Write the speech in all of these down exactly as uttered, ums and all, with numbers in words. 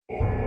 ད་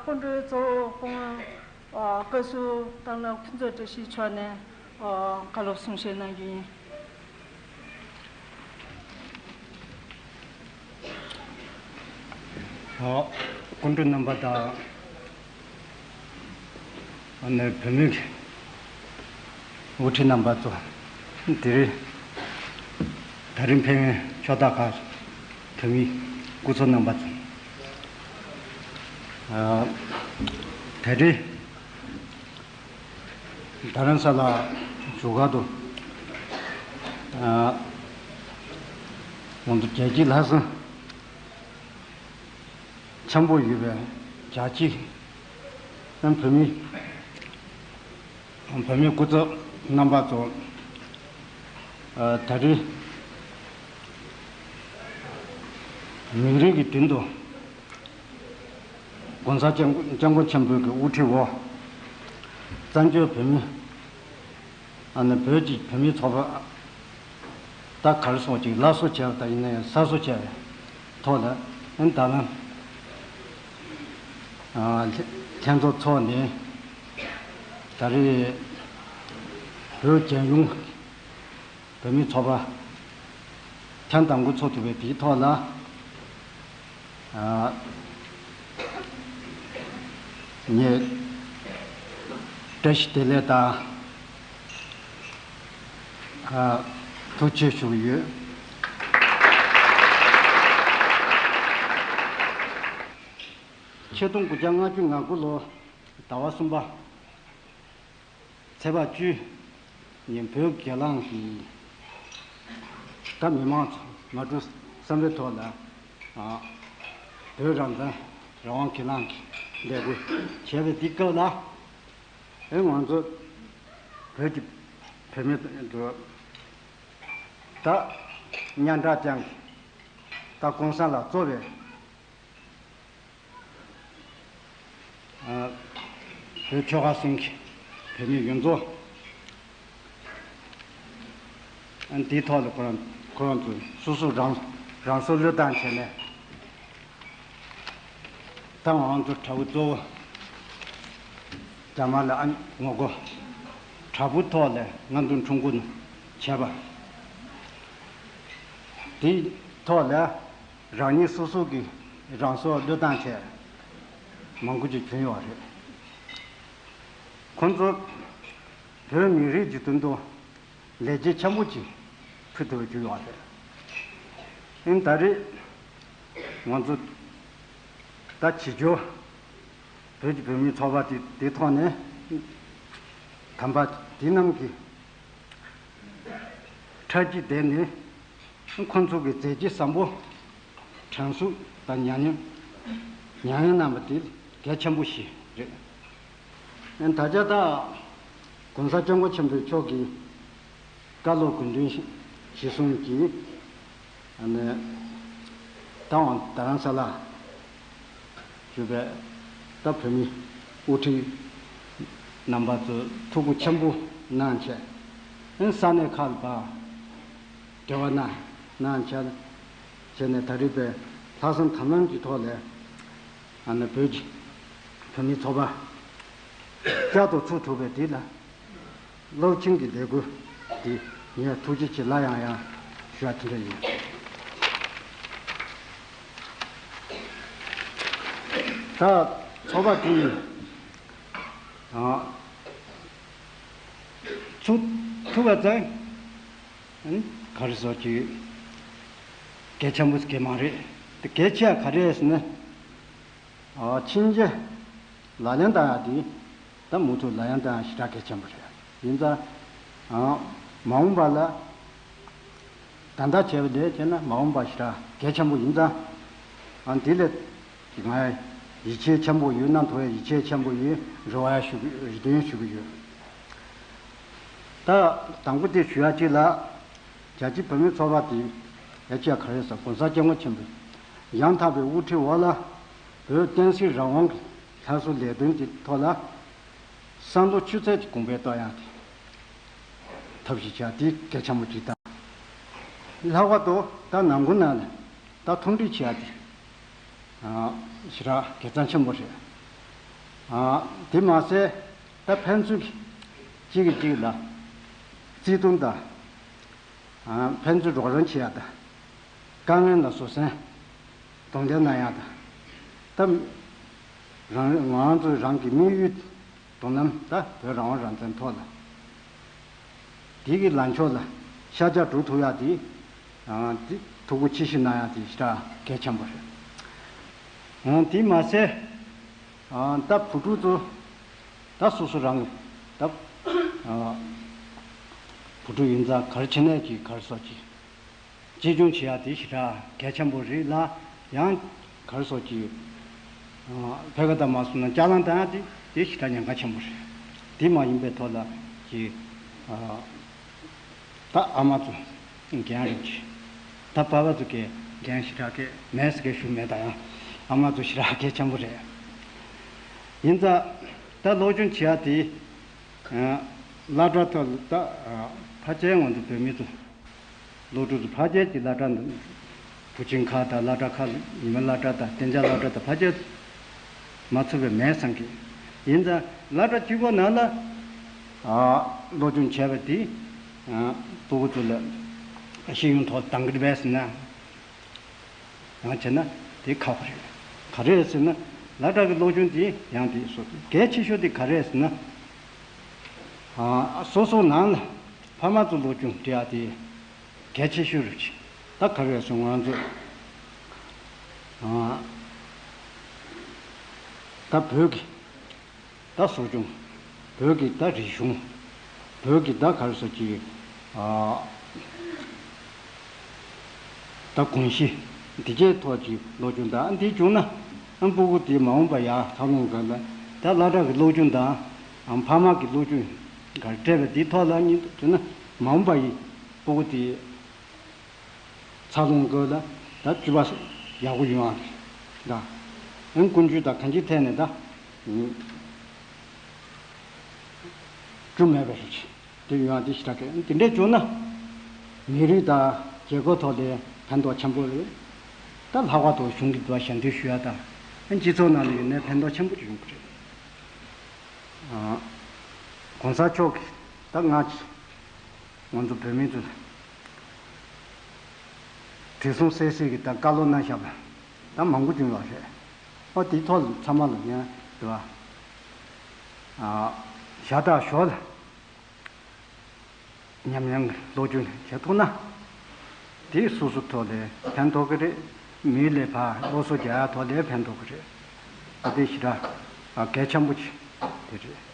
སྐུ་མགྲོན་གཙོ་བོ་སྐུ་ངོ་བཀའ་ཟུར་དཔོན་སློབ་ཕུན་ཚོགས་བཀྲ་ཤིས་མཆོག་ནས་བཀའ་སློབ་གསུང་བཤད་གནང་རྒྱུ་ཡིན། སྐུ་མགྲོན་རྣམ་པ་དང་། ཨ་ནི་བོད་མིའི་དབུ་ཁྲིད་རྣམ་པ་ཚོ། དེ་རིང་ད་རིང་ཕེབས་མཁན་ཕྱོགས་མཐའ་ཁག་བོད་མིའི་སྐུ་ཚབ་རྣམ་པ་ཚོ། ཨ། ད་རིང་རྡ་རམ་ས་ལ་བཞུགས་སྒར་དུ། ཨ། ང་ཚོ་རྒྱལ་སྤྱིའི་ལྷ་ས་ཆེན་པོ་ཡོད་པའི་རྒྱལ་སྤྱིའི་བོད་མི་བོད་མིའི་སྐུ་ཚབ་རྣམ་པ་ཚོ། ཨ། ད་རེས་མི་རིགས་ཀྱི་མདུན་དུ་༸གོང་ས་༸སྐྱབས་༸སྐྱབས་མགོན་ཆེན་པོའི་གི་དབུ་ཁྲིད་འོག་བཙན་བྱོལ་བོད་མི། ཨ་ནི་བོད་ཀྱི་བོད་མིའི་ཚོགས་པ་ད་ག་རེ་ཟེར་ཅིག་སླར་གསོ་བྱས་པ་དང་ཡིན་ན་ཡང་གསར་བཟོ་བྱས་པའི་ཐོག་ལ་ཨ་ནི་ད་ལམ། ཨ། ལྷན་ཚོགས་འཚོགས་ནས་ད་རེས་བོད་རྒྱལ་ཡོངས་བོད་མིའི་ཚོགས་པ་ཐེངས་དང་པོ་འཚོགས་ཐུབ་པའི་དེའི་ཐོག་ལ། ཨ། ངས་བཀྲ་ཤིས་བདེ་ལེགས་དང་། ཨ། ཐུགས་རྗེ་ཆེ་ཞུ་གི་ཡོད། ཆིག་སྟོང་དགུ་བརྒྱ་ལྔ་བཅུ་ང་དགུ་ལོ་ཟླ་བ་གསུམ་པ། ཚེས་པ་བཅུ། ཉིན་བོད་སྒེར་ལངས་ཀྱི་ད་མི་མང་ཚོ་ང་ཚོ་བསམ་བློའི་ཐོག་ལ། ཨ། བོད་རང་བཙན་རང་དབང་སྒེར་ལངས་ཀྱི་ལས་འགུལ་བྱས་པའི་དེ་སྐབས་ལ། ཨེ། ང་ཚོ་བོད་ཀྱི་བོད་མི་ཚོ་ད་སྙན་གྲགས་ཅན་གྱི་ད་༸གོང་ས་ལགས་གཙོས་པའི། ཨ། བོད་ཆོལ་ཁ་གསུམ་གྱི་བོད་མི་ཡོངས་རྫོགས། ཨ། འདིའི་ཐོག་ལ་ཁོ་རང་ཁོ་རང་ཚོ་སོ་སོ་རང་རང་སྲོག་བློས་བཏང་བྱས་ནས། ད་ང་རང་ཚོ་དྲ་འབུ་གཙོ་བོ་རྒྱ་དམར་ལ་ཨ་ངོ་རྒོལ། དྲ་འབུ་ཐོག་ལ་ང་ཚོ་ཁྲོམ་སྐོར་བྱས་པ། དེའི་ཐོག་ལ། རང་ཉིད་སོ་སོ་གིས་རང་སྲོག་བློས་བཏང་བྱས་མང་པོ་ཅིག་བྱུང་ཡོད་རེད། ཁོང་ཚོ་བོད་མི་རིགས་ཀྱི་དོན་དུ་ལས་བྱེད་ཆེན་པོ་ཅིག་ཕུལ་ཐུབ་པ་བྱུང་ཡོད་རེད། ཨིན། ད་རེས་ང་ཚོ་ད་བྱེད་ཕྱོགས་བོད་ཀྱི་བོད་མིའི་ཚོགས་པ་དེ་དེ་ཐོག་ནས་དམ་པ་དེ་རྣམས་ཀྱི་ཕྲག་གི་སྟེང་ནས། ཁོང་ཚོ་གི་མཛད་རྗེས་བཟང་པོ་དྲན་གསོ་དང་ཉམས་མྱོང་ཉམས་མྱོང་གནང་བ་དེ་གལ་ཆེན་པོ་ཞིག་རེད། ཨ། ད་ཆ་ད་༸གོང་ས་༸སྐྱབས་མགོན་ཆེན་པོ་མཆོག་གི་བཀའ་སློབ་དགོངས་དོན་གཞི་བཟུང་གིས། ཨ་ནི་ད་འོང་རྡ་རམ་ས་ལ་བཞུགས་པའི་ ད་བོད་མི་དབུ་ཁྲིད་རྣམ་པ་ཚོས་ཐུགས་ཁུར་ཆེན་པོ་གནང་བྱས། ཨེ་ས་གནས་ཁག་ལ་ཕར་འབྲེལ་བ་གནང་གནང་བྱས་བྱས་ནས། ད་རེས་པའི་ལྷག་བསམ་དང་ལེན་གྱི་ཐོག་ལ་ཨ་ནི་བོད་ཀྱི་བོད་མིའི་ཚོགས་པ་བསྐྱར་དུ་ཚུགས་ཐུབ་པའི་དེ་ལ་སློབ་ཆེན་གྱི་ལས་འགུལ་འདི་ངས་ཐུགས་རྗེ་ཆེ་ལ་ཡང་ཡང་ཞུ་བ་དེ་འདྲ་ཡིན། ད་ཚོགས་པ་དེ་ཡིན། ཨ། ཚུགས་ཐུབ་པ་ཙང་། ཨ་ནི་ག་རེ་ཟེར་གྱི། གལ་ཆེན་པོ་ཞིག་མ་རེད། དེ་གལ་ཆེ་བ་ག་རེ་རེད་ཟེར་ན། ཨ། ཕྱིན་ཆད་ལག་ལེན་བསྟར་ཡག་དེ་ད་མུ་མཐུད་ལག་ལེན་བསྟར་ཡག་ཞེ་དྲག་གལ་ཆེན་པོ་རེད། ཡིན་ཙང་། ཨ། མ་འོངས་པ་ལ། ད་ལྟ་བྱས་པ་ལས་བྱས་ན་མ་འོངས་པ་ཞེ་དྲག་གལ་ཆེན་པོ་ཡིན་ཙང་། ཨ། འདི་ལ་ང་ཡིད་ཆེས་ཆེན་པོ་ཡོད། གནང་ཐུབ་ཡག་ཡིད་ཆེས་ཆེན་པོ་ཡོད། རེ་བ་ཡང་ཞུ་གི། རེ་འདུན་ཞུ་གི་ཡོད། ད་དང་པོ་དེ་ཞུ་ཡག་གཅིག་ལ། རྒྱལ་སྤྱིའི་བོད་མིའི་ཚོགས་པ་དེ་ཡ་གཅིག་ག་རེ་ཟེར། ༸གོང་ས་༸སྐྱབས་མགོན་ཆེན་པོའི་ཡང་དག་པའི་དབུ་ཁྲིད་འོག་ལ་བོད་བསྟན་སྲིད་རང་དབང་གི་སླར་གསོའི་ལས་དོན་གྱི་ཐོག་ལ་བསམ་བློ་ཆུ་ཚད་ཀྱི་གོང་འཕེལ་གཏོང་ཡག་དེ་ཐབས་ཤེས་བྱ་དེ་གལ་ཆེན་པོ་གཅིག་དང་། ལྷག་པར་དུ་ད་ནང་ཁུལ་ནང་ལ་ད་མཐུན་སྒྲིལ་བྱེད་ཡག་དེ། ཨ། ཞེ་དྲག་དགེ་མཚན་ཆེན་པོ་རེད། ཨ། དེ་མ་ཟད་ད་ཕན་ཚུན་གྱི་གཅིག་གིས་གཅིག་ལ་བརྩེ་དུང་དང་། ཨ། ཕན་ཚུན་རོགས་རམ་བྱེད་ཡག་དང་། དཀའ་ངལ་ལ་བཟོད་བསྲན་གདོང་ལེན་གནང་ཡག་དང་། ད་རང་ང་རང་ཚོའི་རང་གི་དམིགས་ཡུལ། དོ་ནམ་ད་བོད་རང་དབང་རང་བཙན་ཐོག་ལ་དེ་གི་ལངས་ཕྱོགས་ལ་ཤར་རྒྱག་སྒྲུབ་ཐུབ་ཡག་དེ། ཨ། དེ་ཐུགས་ཁུར་ཆེ་བཞེས་གནང་ཡག་དེ་ཞེ་དྲག་གལ་ཆེན་པོ་རེད། ཨ། དེ་མ་ཟད། ཨ། ད་བུ་ཕྲུག་ཚོ་ད་སོ་སོ་རང་གི་ད། ཨ། བུ་ཕྲུག་ཡིན་ཙང་ག་རེ་བྱས་ནས་ཀྱི་ག་རེ་ཟེར་གྱི། གཅེས་སྐྱོང་བྱེད་ཡག་དེ་ཞེ་དྲག་གལ་ཆེན་པོ་རེད་ལ། ཡང་ག་རེ་ཟེར་གྱི། ཨ། ཕལ་སྐད་ལ་མ་སོང་ན་ལྕགས་ལམ་བཏང་ཡག་དེ་དེ་ཞེ་དྲག་ཉེན་ཁ་ཆེན་པོ་རེད། དེ་མ་ཡིན་པའི་ཐོག་ལ་གྱི། ཨ། ད་ཨ་མ་ཚོ་འགན་རེད་ཀྱི། ད་པ་ཕ་ཚོ་གི་འགན་ཞེ་དྲག་གི་མེད་ཟེར་གི་ཞུ་མེད། ད་ཡང་ཨ་མ་ཚོ་ཞེ་དྲག་གལ་ཆེན་པོ་རེད། ཡིན་ཙང་ད་སློབ་སྦྱོང་བྱེད་ཡག་དེ། ཨ། སློབ་གྲྭ་ཐོག་ལ་ད། ཨ། ཕལ་ཆེར་ང་ཚོ་བོད་མི་ཚོ་སློབ་ཕྲུག་ཚོ་ཕལ་ཆེར་གྱི་སློབ་གྲྭ་འདི་བུ་ཆེན་ཁག་དང་། སློབ་གྲྭ་ཁག་ཉི་མ་སློབ་གྲྭ་དང་། གཏན་འཇགས་སློབ་གྲྭ་དང་ཕལ་ཆེར་མ་ཚུད་པའི་མེད་བསམ་གི། ཡིན་ཙང་སློབ་གྲྭ་གཅིག་པོ་ནང་ལ། ཨ། སློབ་སྦྱོང་བྱས་པ་དེ། ཨ། སྤུ་གུ་ཚོ་ལ་ཤེས་ཡོན་ཐོག་འདང་གི་རེད་པས་ཟེར་ན། ཡང་བྱས་ན་དེ་ཁག་པོ་རེད། ག་རེ་རེད་ཟེར་ན། སློབ་གྲྭ་གི་སློབ་སྦྱོང་དེ་ཡང་དེ་སོ་གལ་ཆེ་ཤོས་དེ་ག་རེ་རེད་ཟེར་ན། ཨ། སོ་སོ་ནང་ལ་ཕ་མ་ཚོ་སློབ་སྦྱོང་སྤྲད་ཡག་དེ་གལ་ཆེ་ཤོས་རེད། ད་ག་རེ་རེད་ཟེར་ན། ང་ཚོ། ཨ། ད་བོད་ཀྱི་ད་གསོ་སྐྱོང་། བོད་ཀྱི་ད་རིག་གཞུང་། བོད་ཀྱི་ད་ག་རེ་ཟེར་གྱི། ཨ། ད་གོམས་གཤིས་འདི་གའི་ཐོག་གི་སློབ་སྦྱོང་དང་། འདི་བྱུང་ན་ཨ་སྤུ་གུ་དེ་མ་འོངས་པ་ཡར་འཚར་ལོངས་སྐབས་ལ་ད་སློབ་གྲྭ་གི་སློབ་སྦྱོང་དང་། ཨ། ཕ་མ་གི་སློབ་སྦྱོང་ག་རེ་སྤྲད་པ་འདིའི་ཐོག་ལ་ཉིད་དུ་བྱུང་ན་མ་འོངས་པ་ཡི་སྤུ་གུ་དེ་འཚར་ལོངས་སྐབས་ལ་ད་སྤྱོད་པ་ཡག་པོ་ཡོང་བ་རེད། ད་ཨང་ཀུན་སྤྱོད་དང་གང་ཅིའི་ཐད་ནས་ད་སྐྱོན་མེད་པ་རེད། དེ་ཡོང་བ་དེ་ཞེ་དྲག་གི། དེ་འདྲས་བྱུང་ན་མི་རིགས་དང་རྒྱལ་ཁབ་ཐོག་ལ་ཕན་ཐོགས་ཆེན་པོ་རེད། ད་ལྷག་པར་དུ་གཞུང་གི་འདུལ་བ་ཞལ་འདོན་ཞུ་ཡ་དང་། སྤྱི་ཚོགས་ནང་ལ་ཡོད་ནའི་ཕན་ཐོགས་ཆེན་པོ་ཡོང་གི་རེད། ཨ། ༸གོང་ས་མཆོག་གིས་ད་སྔ་ཕྱི་ང་ཚོ་བོད་མི་ཚོ་ལ་དུས་གསུམ་གསལ་གསལ་གྱི་ད་བཀའ་སློབ་གནང་བཞག་པ་ད་མང་པོ་བྱུང་ཡོད་རེད། ཨོ། དེའི་ཐོག་ལ་ཚང་མ་ལ་ཡང་དུ་བ། ཨ། ཞབས་བྲག་ཞོར་ལ་ཉམས་མྱོང་གི་སློབ་སྦྱོང་བྱེད་ཐུབ་ན། དེ་སོ་སོ་ཐོག་ལ་ཕན་ཐོགས་ཀྱི་རེད། མི་ལ་ཕར་སློབ་གསོ་རྒྱག་ཡ་ཐོག་ལ་ཕན་ཐོགས་ཀྱི་རེད། ཨ། དེ་ཞེ་དྲག་གལ་ཆེན་པོ་ཅིག་དེ་རེད།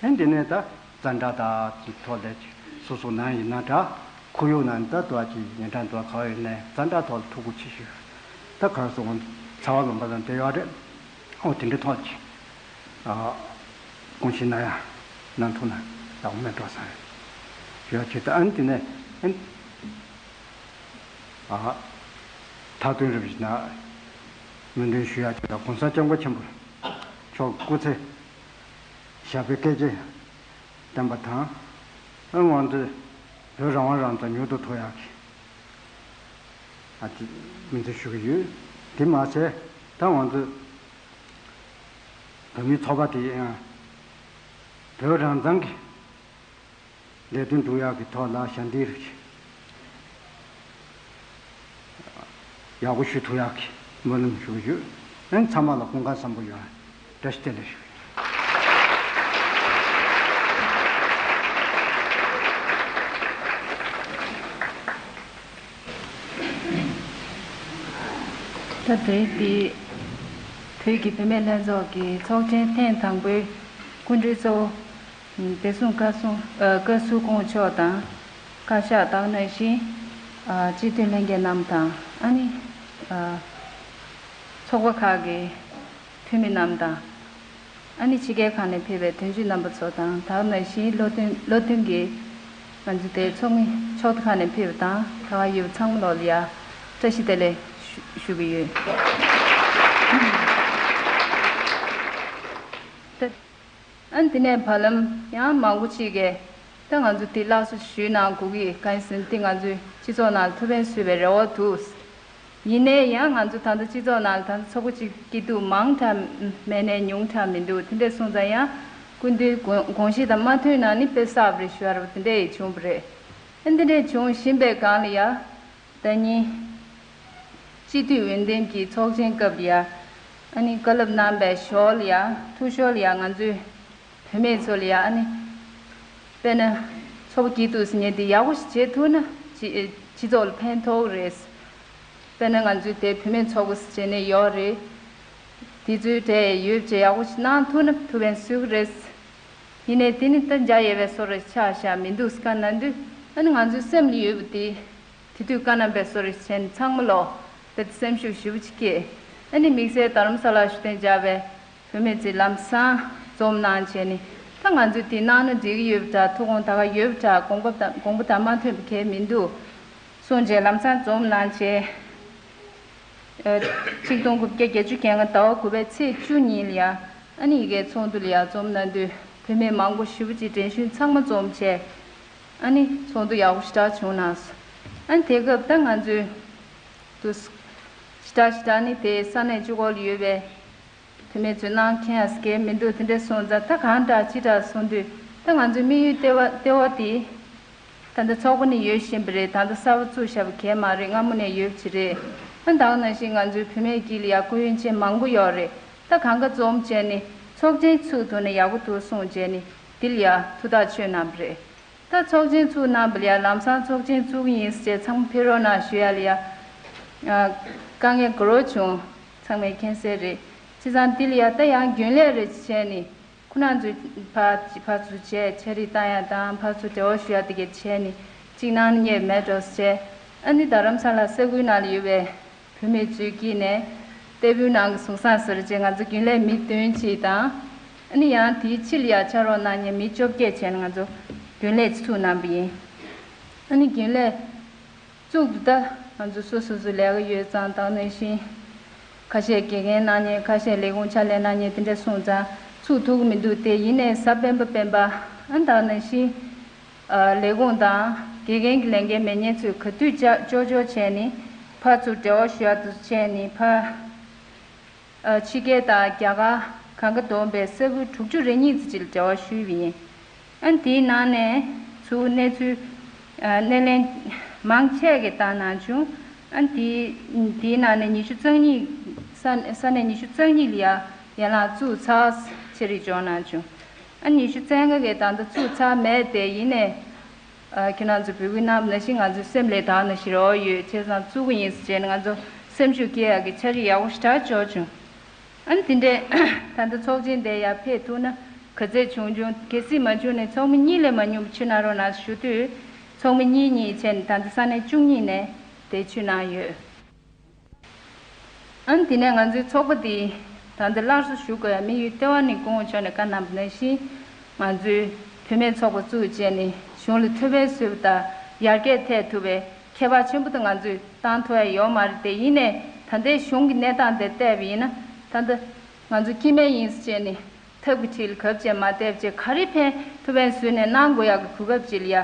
ཨ། འདི་ནས་ད་བཙན་དྲག་དང་ཐོག་ལ་སོ་སོ་ནང་ཡིན་ན་འདྲ། ཁོར་ཡུག་ནང་ད་དུ་བ་ཅིག་ཉེ་འགྲམ་དུ་བ་ག་བ་ཡོད་ནའི་བཙན་དྲག་ཐོག་ལ་ཐུགས་ཁུར་ཆེ་ཤོས། ད་ག་རེ་ཟེར། ཚ་བ་ལངས་པ་དང་དེ་ཡོད་རེད། ཨོ། དེ་འདྲའི་ཐོག་ཅིག་ཨ། དགོངས་བཞེས་གནང་ཡ་གནང་ཐུབ་ན་ཡག་པོ་མེད་འགྲོ་བསམ། ཞུ་ཡ་ཆེད་དུ། ཨ་ནི་དེ་ནས་ཨ་ནི། ཨ། མཐའ་དོན་རིམ་བཞིན་ན་སྨོན་འདུན་ཞུ་ཡ་ཆེད་དུ་༸གོང་ས་༸སྐྱབས་མགོན་ཆེན་པོ་ མཆོག་སྐུ་ཚེ་ཞབས་པད་བསྐལ་བརྒྱར་བརྟན་པ་དང་། ཨ་ང་ཚོས་བོད་རང་དབང་རང་བཙན་མྱུར་དུ་ཐོབ་ཡག་གི་ཨ་ཅིག་སྨོན་ཚིག་ཞུ་གི་ཡོད། དེ་མ་ཟད་ད་ང་ཚོས་བོད་མིའི་ཚོགས་པ་དེ་ཡང་བོད་རང་བཙན་གྱི་ལས་དོན་སྒྲུབ་ཡག་གི་ཐོག་ལ་ཞབས་འདེགས་ཡག་པོ་ཞུ་ཐུབ་ཡག་གི་སྨོན་ལམ་ཞུ་གི་ཡོད། ཨན་ཚང་མ་ལ་སྐུ་ཁམས་བཟང་པོ་ཡོད། བཀྲ་ཤིས་བདེ་ལེགས་ཞུ། ད་དེ་དེ་བོད་ཀྱི་བུད་མེད་ལྷན་ཚོགས་ཀྱི་ཚོགས་ཆེན་ཐེངས་དང་པོའི་སྐུ་མགྲོན་གཙོ་བོ། བདེ་སྲུང་བཀའ་སྲུང་ཨ་བཀའ་ཟུར་སྐུ་ངོ་མཆོག་དང་། བཀའ་ཤག་དང་ནང་བཞིན་ཨ་སྤྱི་འཐུས་ལྷན་རྒྱས་རྣམས་དང་ཨ་ནི་ཨ་ཚོགས་པ་ཁག་གི་འཐུས་མི་རྣམས་དང་། ཨ་ནི་ཕྱི་རྒྱལ་ཁག་ནས་ཕེབས་པའི་དོན་གཅོད་རྣམ་པ་ཚོ་དང་དག་ནང་བཞིན་བློ་མཐུན་བློ་མཐུན་གྱི་ང་ཚོ་དེ་ཚོགས་མི་ཕྱོགས་མཐའ་ཁག་ནས་ཕེབས་པ་དང་ག་བ་ཡོད་པ་ཚང་མ་ལོག་ལ་ཡ་བཀྲ་ཤིས་བདེ་ལེགས་ཞུ་ཞུ་གི་ཡོད། ཨ་ནི་དེ་ནས་བར་ལམ་ཡང་མང་པོ་ཅིག་གིས་ད་ང་ཚོ་དེ་སླར་གསོ་ཞུས་གནང་དགོས་ཀྱི་གང་ཡིན་ཟེར་ན་དེ་ང་ཚོའི་སྤྱི་ཚོགས་ནང་ལ་ཐུགས་ཕན་གསོས་པའི་རེ་བ་འདུག་ཡིན་ནའི་ཡང་ང་ཚོ་ད་ལྟ་སྤྱི་ཚོགས་ནང་ལ་ད་ལྟ་ཚོགས་པ་གཅིག་སྐྱིད་སྡུག་མང་དྲགས་མེད་ནའི་ཉུང་དྲགས་མི་འདུག་དེ་འདྲས་སོང་ཙང་ཡང་སྐུ་མདུན་དགོངས་དགོངས་གཞི་དང་མ་མཐུན་ན་ནི་དཔེ་བསགས་པ་རེད་ཞུ་བ་རེད་པ། དེ་འདྲས་ཡིས་བྱུང་བ་རེད། ཨ་འདི་འདྲས་བྱུང་བཞིན་པའི་སྒང་ལ་ཡ། ཟླ་ཉིན། སྤྱི་འཐུས་འོས་འདེམས་ཀྱི་ཚོགས་ཆེན་སྐབས་ལ་ཡ། ཨ་ནི་བཀའ་སློབ་གནང་བའི་ཞོར་ལ་ཡ་ཐུགས་ཞོར་ལ་ཡ་ང་ཚོའི་བུད་མེད་ཚོ་ལ་ཡ་ཨ་ནི། དཔེར་ན། ཚོགས་པ་སྐྱིད་སྡུག་ཟེར་མཁན་དེ་ཡག་པོ་ཞིག་བྱེད་ཐུབ་ན་སྤྱི་སྤྱི་ཚོགས་ལ་ཕན་ཐོགས་རེད། དཔེར་ན་ང་ཚོའི་དེ་བུད་མེད་ཚོགས་པ་ཟེར་བྱས་ནས་ཡོད་རེད། དེ་ཚོའི་གྲས་ཡོད་བྱས་ཡག་པོ་ཞིག་གནང་ཐུབ་ན་ཐུགས་ཕན་གསོས་ཀྱི་རེད། ཡིན་ནའི་དེ་ནི་ད་འཇའ་ཡལ་བའི་བཟོ་འདྲ་ཆགས་བཞག་མི་འདུག་ཟེར་ག་ན་དུས་ཨ་ནི་ང་ཚོའི་སེམས་ལ་ཡོད་པ་དེ། དེ་དུས་བཀའ་གནང་པའི་བཟོ་འདྲ་བྱས་ནས་ཚང་མ་ལོག་དཔེ་སེམས་ཤུགས་ཞེ་པོ་ཅིག་སྐྱེས། ཨ་ནི་དམིགས་བསལ་རྡ་རམ་ས་ལར་བཞུགས་གདན་འཇགས་པའི་བུད་མེད་ཚོས་ལམ་སང་འཛོམས་གནང་བྱས་ནས་ད་ང་ཚོས་དེ་གནང་ན་འགྲིག་གི་ཡོད་པ་འདྲ། ཐུགས་དགོངས་ད་ག་ཡོད་པ་འདྲ། དགོངས་པ་དང་དགོངས་པ་དང་མ་མཐུན་པ་གང་ཡང་མི་འདུག་གསུངས་བྱས་ལམ་སང་འཛོམས་གནང་བྱས། ཨ་ཆིག་སྟོང་དགུ་བརྒྱ་བརྒྱད་ཅུ་གྱ་ལྔ་ཟླ་བ་དགུ་པའི་ཚེས་བཅུ་ཉིན་ལ་ཡ། ཨ་ནི་ཡ་གིའི་ཚོགས་འདུ་ལ་ཡ་འཛོམས་གནང་དུས་བུད་མེད་མང་པོ་ཞེ་པོ་ཅིག་དྲན་གཞོན་ཚང་མ་འཛོམས་བྱས། ཨ་ནི་ཚོགས་འདུ་ཡག་པོ་ཞེ་དྲག་བྱུང་གནང་སོང་། ཨ་ནི་དེ་སྐབས་ད་ང་ཚོའི་དུ་ཞེ་དྲག་ཞེ་དྲག་ནི་དེ་ས་གནས་གཅིག་པོ་ལ་ཡོད་པའི་བུད་མེད་ཚོས་གནང་མཁན་ཡང་སྐལ་མི་འདུག་དེ་འདྲ་སོང་ཙང་ད་གང་འདྲ་ཅི་འདྲ་སོང་དུས་ད་ང་ཚོའི་དམིགས་ཡུལ་ལྟེ་བ་ལྟེ་བ་དེ། ད་ལྟ་ཚོགས་པ་ནི་ཡོད་བཞིན་པ་རེད། ད་ལྟ་གསར་པ་བཙུགས་བཞག་པ་གང་ཡང་མ་རེད། སྔ་མོ་ནས་ཡོད་པ་ཅིག་རེད། ཨ་ད་ག་ནང་བཞིན་ང་ཚོའི་བུད་མེད་དཀྱིལ་ལ་ཡ་སྐུ་ཡོན་ཅན་མང་པོ་ཡོད་རེད། ད་གང་ག་འཛོམས་བྱས་ནས་ཚོགས་ཆེན་ཚུགས་ཐུབ་ན་ཡག་པོ་འདུག་གསུངས་བྱས་ནས་འདི་ལ་ཡ་ཐུགས་ཐག་ཆོད་གནང་བ་རེད། ད་ཚོགས་ཆེན་ཚུགས་གནང་བ་ལ་ཡ་ལམ་སང་ཚོགས་ཆེན་ཚུགས་ཀྱི་ཡིན་ཟེར་བྱས་ཚང་མ་ཕེབས་རོགས་གནང་ཞུ་ཡ་ལ་ཡ། ཨ་དཀའ་ངལ་དགོས་རོགས་བྱུང་། ཚང་མས་མཁྱེན་གསལ་རེད། བྱས་ཙང་འདི་ལ་ཡ་ད་ཡང་རྒྱུན་ལས་རེ་བྱས་ནས། ཁོ་རང་ཚོས་ཕར་ཕར་ཚུར་བྱས་འཆད་རིགས་བཏང་ཡ་དང་ཕར་ཚུར་འབྲེལ་བ་ཞུ་ཡ་དེ་གས་བྱས་ནས་གཅིག་གནང་ན་རྙེད་མེད་འགྲོ་ཟེར། ཨ་ནི་རྡ་རམ་ས་ལ་ས་ཁུལ་ནང་ལ་ཡོད་པའི་བུད་མེད་ཚོའི་དཀྱིལ་ནས་ལྟེ་བོའི་ནང་གི་གཟུགས་བཟང་ཟེར་བྱས་ང་ཚོ་རྒྱུན་ལས་མི་བདུན་ཅིག་དང་། ཨ་ནི་ཡང་དེའི་ཕྱི་ལ་ཡ་ཕྱག་རོགས་གནང་མཁན་མི་བཅོ་བརྒྱད་བྱས་ནས་ང་ཚོ་རྒྱུན་ལས་ཚུགས་གནང་པ་ཡིན། ཨ་ནི་རྒྱུན་ལས། གཙུག་ཏུ་ད་ང་ཚོ་སོ་སོ་སོའི་ལས་ཀ་ཡོད་ཙང་དེ་ནང་བཞིན། ཁ་ཤས་དགེ་རྒན་གནང་མཁན་ཁ་ཤས་ལས་ཁུངས་ཕྱག་ལས་གནང་མཁན་དེ་འདྲ་སོང་ཙང་ཚུགས་ཐུབ་ཀྱི་མི་འདུག་དེ་ཡིན་ནའི་གཟའ་སྤེན་པ་སྤེན་པ་ཨ་དེ་ནང་བཞིན། ཨ་ལས་ཁུངས་དང་དགེ་རྒན་གྱི་ལས་འགན་མེད་མཁན་ཚོས་ག་དུས་ཅག་ཅོག་ཅོག་བྱས་ནས་ཕར་ཚུར་འབྲེལ་བ་ཞུ་ཡག་ཏུ་བྱས་ནས་ཕར། ཨ་ཕྱི་རྒྱལ་དང་རྒྱ་གར་གང་ག་བསྡོམས་པའི་ས་ཁུལ་དྲུག་ཅུ་རེ་གཉིས་ཙམ་ཅིག་ལ་འབྲེལ་བ་ཞུས་པ་ཡིན། ཨ་དེའི་ནང་ནས་ཚུར་གནས་ཚུལ་ཨ་སྣེ་ལེན་མང་ཆེ་གིས་བཏང་གནང་བྱུང་། ཨ་དེའི་དེའི་ནང་ནས་ཉི་ཤུ་རྩ་གཉིས་ས་ས་གནས་ཉི་ཤུ་རྩ་གཉིས་ལ་ཡ་ཡན་ལག་བཙུགས་ཚར་ཆེད་རེ་འབྱོར་གནང་བྱུང་། ཨ་ཉི་ཤུ་རྩ་ལྔ་གིས་ད་ལྟ་བཙུགས་ཚར་མེད་དེ་ཡིན་ནའི། ཨ་ཁྱེད་རང་ཚོ་འབོད་སྐུལ་གནང་བ་ནང་བཞིན་ང་ཚོའི་སེམས་ལ་དེ་ནང་བཞིན་རེ་བ་ཡོད། བྱས་ཙང་བཙུགས་ཀྱི་ཡིན་ཟེར་བྱས་ནས་ང་ཚོ་སེམས་ཤུགས་སྐྱེད་ཡག་གི་འཆར་གཞི་ཡག་པོ་ཞེ་དྲག་འབྱོར་བྱུང་། ཨ་ནི་དེ་འདྲས་ད་ལྟ་ཚོགས་ཆེན་དེ་ཡར་ཕེབས་ཐུབ་ན་ག་ཚད་བྱུང་བྱུང་། གལ་སྲིད་མ་བྱུང་ནའི་ཚོགས་མི་གཉིས་ལས་མ་ཉུང་བ་ཆུད་གནང་རོགས་གནང་ཞུ་དུས་ཚོགས་མི་གཉིས་གཉིས་བྱས་ནས་ད་ལྟ་ས་གནས་བཅུ་གཉིས་ནས་དེ་ཆུད་གནང་ཡོད། ཨ་ནི་དེ་ནས་ང་ཚོའི་ཚོགས་པ་འདི་ད་ལྟ་སླར་གསོ་ཞུ་དགོས་ཡ་དམིགས་ཡུལ་ལྟེ་བ་ནི་སྐུ་ངོ་མཆོག་ནས་བཀའ་གནང་བ་ནང་བཞིན་ང་ཚོའི་བུད་མེད་ཚོགས་པ་བཙུགས་བྱས་ནས་གཞུང་ལ་ཐུགས་ཕན་གསོས་པ་དང་ཡར་རྒྱས་ཐེབས་ཐུབ་པའི་ཁྱད་པར་ཆེན་པོ་དེ་ང་ཚོས་བཏང་ཐུབ་ཡ་ཡོད་མ་རེད་དེ། ཡིན་ནའི་ད་ལྟའི་གཞུང་གི་གནས་སྟངས་དེ་བལྟས་པ་ཡིན་ན་ད་ལྟ་ ང་ཚོ་སྐྱེ་དམན་ཡིན་ཟེར་བྱས་ནས་ཐབས་ཀྱི་ཁྲིད་ལ་གབ་བྱས་མ་བསྡད་བྱས་ག་རེ་ཕན་ཐུབ་ཕན་བཟོས་ནས་གནང་དགོས་ཡག་གི་གོ་སྐབས་ཅིག་ལ་ཡ་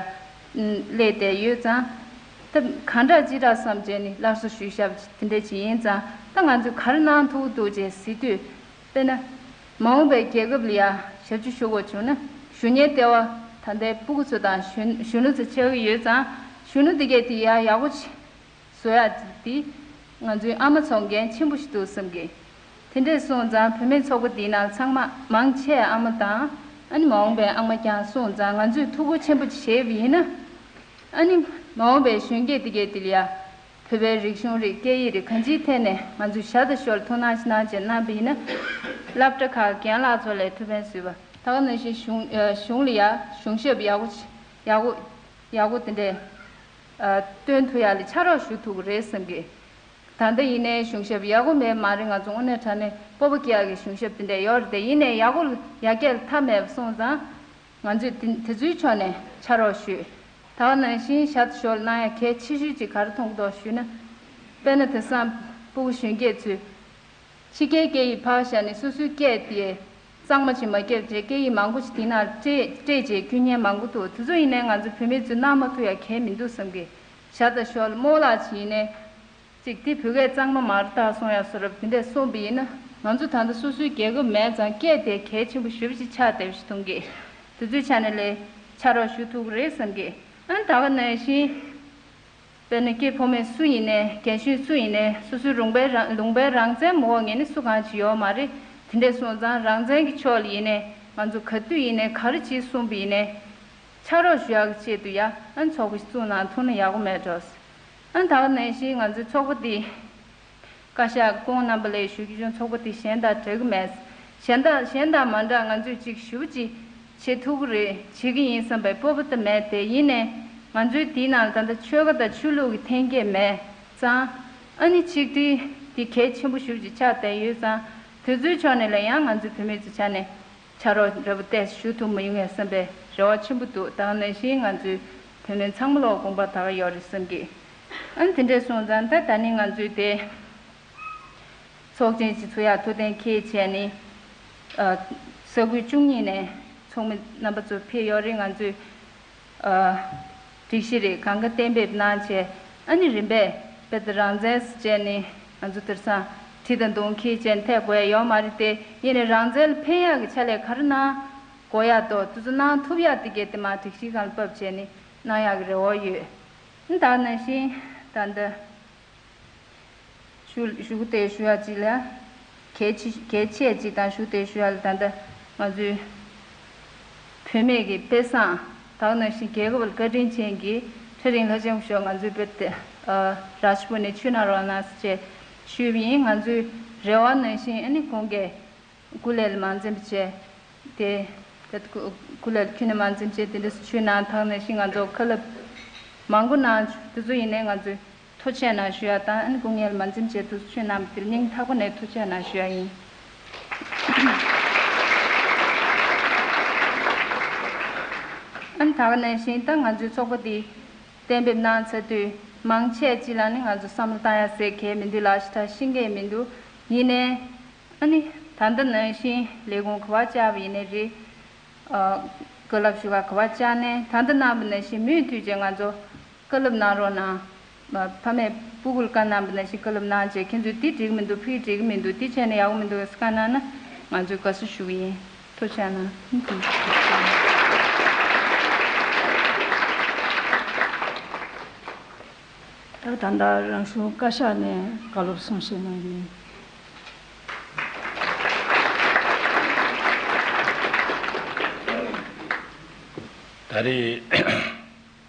སླེབས་བསྡད་ཡོད་ཙང་། ད་གང་འདྲ་ཅི་འདྲ་བསམ་བྱས་ནས་སླར་གསོ་ཞུས་བཞག་པ་དེ་འདྲ་ཅིག་ཡིན་ཙང་། ད་ང་ཚོས་ག་རེ་གནང་ཐུབ་ཀྱི་འདུག་ཅེས་ཟེར་དུས། དཔེར་ན། མ་འོངས་པའི་རྒྱལ་ཁབ་ལ་ཡ་ཞབས་ཕྱི་ཞུ་དགོས་བྱུང་ན་ཞུ་སྙན་འདེབས་པ་ད་ལྟའི་སྤུ་གུ་ཚོ་དང་གཞོན་གཞོན་ནུ་ཚོ་ཆགས་ཀྱི་ཡོད་ཙང་། གཞོན་ནུ་དེ་གས་དེ་ཡ་ཡག་པོ་བཟོ་ཡག་དེ་ང་ཚོའི་ཨ་མ་ཚོ་འགན་ཆེན་པོ་ཞིག་འདུག་བསམ་གི། དེ་འདྲས་སོང་ཙང་བུད་མེད་ཚོགས་པ་འདིའི་ནང་ཚང་མ་མང་ཆེ་ཨ་མ་དང་། ཨ་ནི་མ་འོངས་པའི་ཨ་མ་རྐྱང་སོང་ཙང་ང་ཚོས་ཐུགས་ཁུར་ཆེན་པོ་ཅིག་བཞེས་པ་ཡིན་ན། ཨ་ནི་མ་འོངས་པའི་གཞོན་སྐྱེས་འདི་གས་འདི་ལ་ཡ། བོད་པའི་རིག་གཞུང་རེད། སྐད་ཡིག་རེད། གང་ཅིའི་ཐད་ནས་ང་ཚོས་ཞར་དང་ཞོར་ལ་ཐུགས་སྣང་ཞིག་གནང་བྱས་གནང་བ་ཡིན་ན། སློབ་གྲྭ་ཁག་རྒན་ལགས་ཚོ་ལས་ཐུགས་ཕན་གསོས་པ། ད་ག་ནང་བཞིན་གཞུང་ཨ་གཞུང་ལ་ཡ་གཞུང་ཞབས་ཡག་པོ་ཡག་པོ་ཡག་པོ་དེ་འདྲས་ཨ་སྟོན་ཐུབ་ཡག་ལ་ཕྱག་རོགས་ཞུ་ཐུབ་ཀྱི་རེད་བསམ་གི། ད་ལྟ་ཡིན་ནའི་གཞུང་ཞབས་ཡག་པོ་མེད་མ་རེད། ང་ཚོ་དངོས་གནས་དྲང་གནས་སྤོབས་པ་སྐྱེ་ཡག་གི་གཞུང་ཞབས་དེ་འདྲས་ཡོད་རེད་དེ། ཡིན་ནའི་ཡག་པོ་ཡར་རྒྱས་ལ་མཐའ་མེད་པ་སོང་ཙང་། ང་ཚོས་དེ་དེ་ཚོའི་ཕྱོགས་ནས་ཕྱག་རོགས་ཞུས། ད་ག་ནང་བཞིན་ཞར་དང་ཞོར་ལ་གནང་ཡག་གལ་ཆེ་ཤོས་ཅིག་ག་རེ་མཐོང་གི་འདུག་ཞུས་ན། དཔེར་ན་དེང་སང་སྤུ་གུ་གཞོན་སྐྱེས་ཚོས་ཕྱི་རྒྱལ་སྐད་ཡིག་ཕར་བཞག་ནས་སོ་སོའི་སྐད་དེ་གཙང་མ་ཅིག་མ་བརྒྱབ་བྱས་སྐད་ཡིག་མང་པོ་ཅིག་དེ་ནང་སྤྲད་སྤྲད་བྱས་སྐྱོན་མཁན་མང་པོ་འདུག་དེ་ཚོ་ཡིན་ནའི་ང་ཚོ་བུད་མེད་ཚོས་གནང་མ་ཐུབ་ཡག་གལ་མི་འདུག་བསམ་གི། ཞར་དང་ཞོར་ལ་རྨོ་ལགས་ཅིག་ཡིན་ནའི། ཅིག་དེ་བོད་སྐད་གཙང་མ་མ་རེད་ད་གསུང་ཡག་བཟོ་འདྲ་དེ་འདྲས་གསུངས་པ་ཡིན་ན། ང་ཚོ་ད་ལྟ་སོ་སོའི་རྒྱལ་ཁབ་མེད་ཙང་སྐད་དེ་གལ་ཆེན་པོ་ཞེ་པོ་ཅིག་ཆགས་བསྡད་པ་ཞིག་མཐོང་གི། དེ་ཚོའི་ཆ་ནས་ལས་ཕྱག་རོགས་ཞུ་ཐུབ་ཀྱི་རེད་བསམ་གི། ཨ་ནི་ད་ག་ནང་བཞིན། དཔེར་ན་སྐྱེས་ཕོ་མོ་སུ་ཡིན་ནའི་རྒན་གཞོན་སུ་ཡིན་ནའི་སོ་སོའི་ལུང་པའི་རང་ལུང་པའི་རང་བཙན་མ་འོག་ངེས་ནས་སུ་གང་ཅིག་ཡོད་མ་རེད། དེ་འདྲས་སོང་ཙང་རང་བཙན་གྱི་ཕྱོགས་ལ་ཡིན་ནའི་ང་ཚོ་ག་དུས་ཡིན་ནའི་ག་རེ་ཅིག་གསུངས་པ་ཡིན་ནའི། ཕྱག་རོགས་ཞུ་ཡག་གི་ཆེད་དུ་ཡ་ཨ་ནི་ཚོགས་པ་ཞིག་བཙུགས་གནང་ཐུབ་ན་ཡག་པོ་མེད་འགྲོ། ཨ་ནི་ད་ག་ནང་བཞིན་ང་ཚོའི་ཚོགས་པ་འདི། བཀའ་ཤག་སྐུ་ངོ་རྣམ་པ་ལས་ཞུ་རྒྱུ་བྱུང་། ཚོགས་པ་འདི་གཞན་དང་འདྲ་གི་མེད། གཞན་དག་གཞན་དང་མ་འདྲ་ང་ཚོས་ཅིག་ཞུ་ཅིག་བྱེད་ཐུབ་ཀྱི་རེད། བྱེད་ཀྱི་ཡིན་བསམ་པའི་སྤོབས་པ་དེ་མེད་དེ། ཡིན་ནའི་ང་ཚོའི་འདིའི་ནང་ད་ལྟ་ཆོལ་ཁ་དང་ཆོས་ལུགས་ཀྱི་འཐེན་འཁྱེར་མེད་ཙང་། ཨ་ནི་ཆིག་སྒྲིལ་འདི་གལ་ཆེན་པོ་ཞེ་པོ་ཅིག་ཆགས་བསྡད་ཡོད་ཙང་། དེ་ཚོའི་ཕྱོགས་ནས་ལ་ཡང་ང་ཚོའི་བུད་མེད་ཚོའི་ཆ་ནས། ཕྱག་རོགས་འདྲ་པོ་ཏོག་ཙམ་ཞུ་ཐུབ་མ་ཡོང་ངས་བསམ་པའི་རེ་བ་ཆེན་པོ་འདུག་ད་ག་ནང་བཞིན་ང་ཚོའི་བུད་མེད་ཚང་མ་ལོག་དགོངས་པ་དག་ཡོད་རེད་བསམ་གི། ཨ་ནི་དེ་འདྲས་སོང་ཙང་ད་ད་ནི་ང་ཚོའི་དེ་ཚོགས་ཆེན་ཅིག་ཚུགས་ཡག་ཐུགས་གཏན་འཁེལ་བྱས་ནི། ཨ། ས་ཁུལ་བཅུ་གཉིས་ནས་ཚོགས་མི་རྣམ་པ་ཚོ་ཕེབས་ཡོད་རེད། ང་ཚོས། ཨ། སྒྲིག་གཞི་རེ་གང་ག་གཏན་འབེབས་གནང་བྱས། ཨ་ནི་རིམ་པས་དཔེ་དེ་རང་བཙན་ཟེར་བྱས་ནི་ང་ཚོ་དེང་སང་གྲི་དང་མདུང་འཁྱེར་བྱས་ནི་ཐེག་དགོས་ཡ་ཡོད་མ་རེད་དེ། ཡིན་ནའི་རང་བཙན་ལ་ཕན་ཡག་གི་ཕྱག་ལས་ག་རེ་གནང་དགོས་ཡག་འདུག་དེ་ཚོ་གནང་ཐུབ་ཡག་དེ་གས་དེ་མར་སྒྲིག་གཞིའི་སྒང་ལ་ཕབ་བྱས་ནི་གནང་ཡག་གི་རེ་བ་ཡོད། ཨ་ནི་ད་ག་ནང་བཞིན་ད་ལྟ། ཞུ་ཞུ་དེ་ཞུ་ཡ་གཅིག་ལ། གལ་ཆེ་གལ་ཆེ་གཅིག་དང་ཞུ་དེ་ཞུ་ཡ་ལ་ད་ལྟ་ང་ཚོའི་བུད་མེད་ཀྱི་དཔེ་བཟང་། ད་ག་ནང་བཞིན་རྒྱལ་ཁབ་ལ་བཀའ་དྲིན་ཅན་གྱི་ཚེ་རིང་ལྷ་ལྕམ་སྐུ་ཞབས་ང་ཚོའི་བོད་དེ་རཱཇ་པུར་ནས་ཆུ་ནང་རོགས་གནང་ཟེར་བྱས་ཞུས་པ་ཡིན། ང་ཚོའི་རེ་བ་ནང་བཞིན་ཨ་ནི་ཁོང་གིས་སྐུ་ལས་ལ་མ་འཛེམས་བྱས་ཏེ། ད་སྐུ་སྐུ་ལས་ཁྱོན་ནས་མ་འཛེམས་བྱས་དེ་འདྲ་སུ་ཆུ་ནང་ཐང་ནས་ཤིང་ང་ཚོ་ཁ་ལབ་མང་པོ་གནང་བྱུང་། དེ་ཚོ་ཡིན་ནའི་ང་ཚོས་ཐུགས་རྗེ་གནང་ཞུ་ཡ་དང་། ཨ་ནི་སྐུ་ངལ་མ་འཛེམས་བྱས་དུས་ཆུ་ནང་དེར་སྙིང་ཐག་པ་ནས་ཐུགས་རྗེ་གནང་ཞུ་ཡ་ཡིན། ཨ་ནི་ད་ག་ནང་བཞིན་ད་ང་ཚོའི་ཚོགས་པ་འདི་གཏན་འབེབས་གནང་ཚར་དུས་མང་ཆེ་ཅིག་ལ་ནི་ང་ཚོ་བསམ་བློ་བཏང་ཡ་ཟེར་གལ་མི་འདུག་ལགས་ཤི་ད་ཤེས་མཁན་མི་འདུག་ཡིན་ནའི། ཨ་ནི། ད་ལྟ་ནང་བཞིན་ལས་ཁུངས་ག་པར་བཅར་བ་ཡིན་ནའི་རེད། ཨ། བཀའ་སློབ་ཞུ་ག་ག་པར་བཅར་ནའི་ད་ལྟ་གནང་བ་ནང་བཞིན་མུ་མཐུད་བྱས་ང་ཚོ་བཀའ་སློབ་གནང་རོགས་གནང་། ཕ་མས་སྤུ་གུར་བཀའ་གནང་བ་ནང་བཞིན་བཀའ་སློབ་གནང་བྱས། ཁྱེད་ཚོས་འདི་འགྲིག་གི་མི་འདུག་ཕ་གི་འགྲིག་གི་མི་འདུག་འདི་བྱས་ན་ཡག་པོ་མི་འདུག་ཟེར་བཀའ་གནང་ན་ང་ཚོས་དགའ་བསུ་ཞུ་གི་ཡིན། ཐུགས་རྗེ་གནང་། ད་ད་ལྟ་རང་གཞུང་བཀའ་ཤག་ནས་བཀའ་སློབ་གསུང་བཤད་གནང་རྒྱུ་ཡིན། ད་རེས་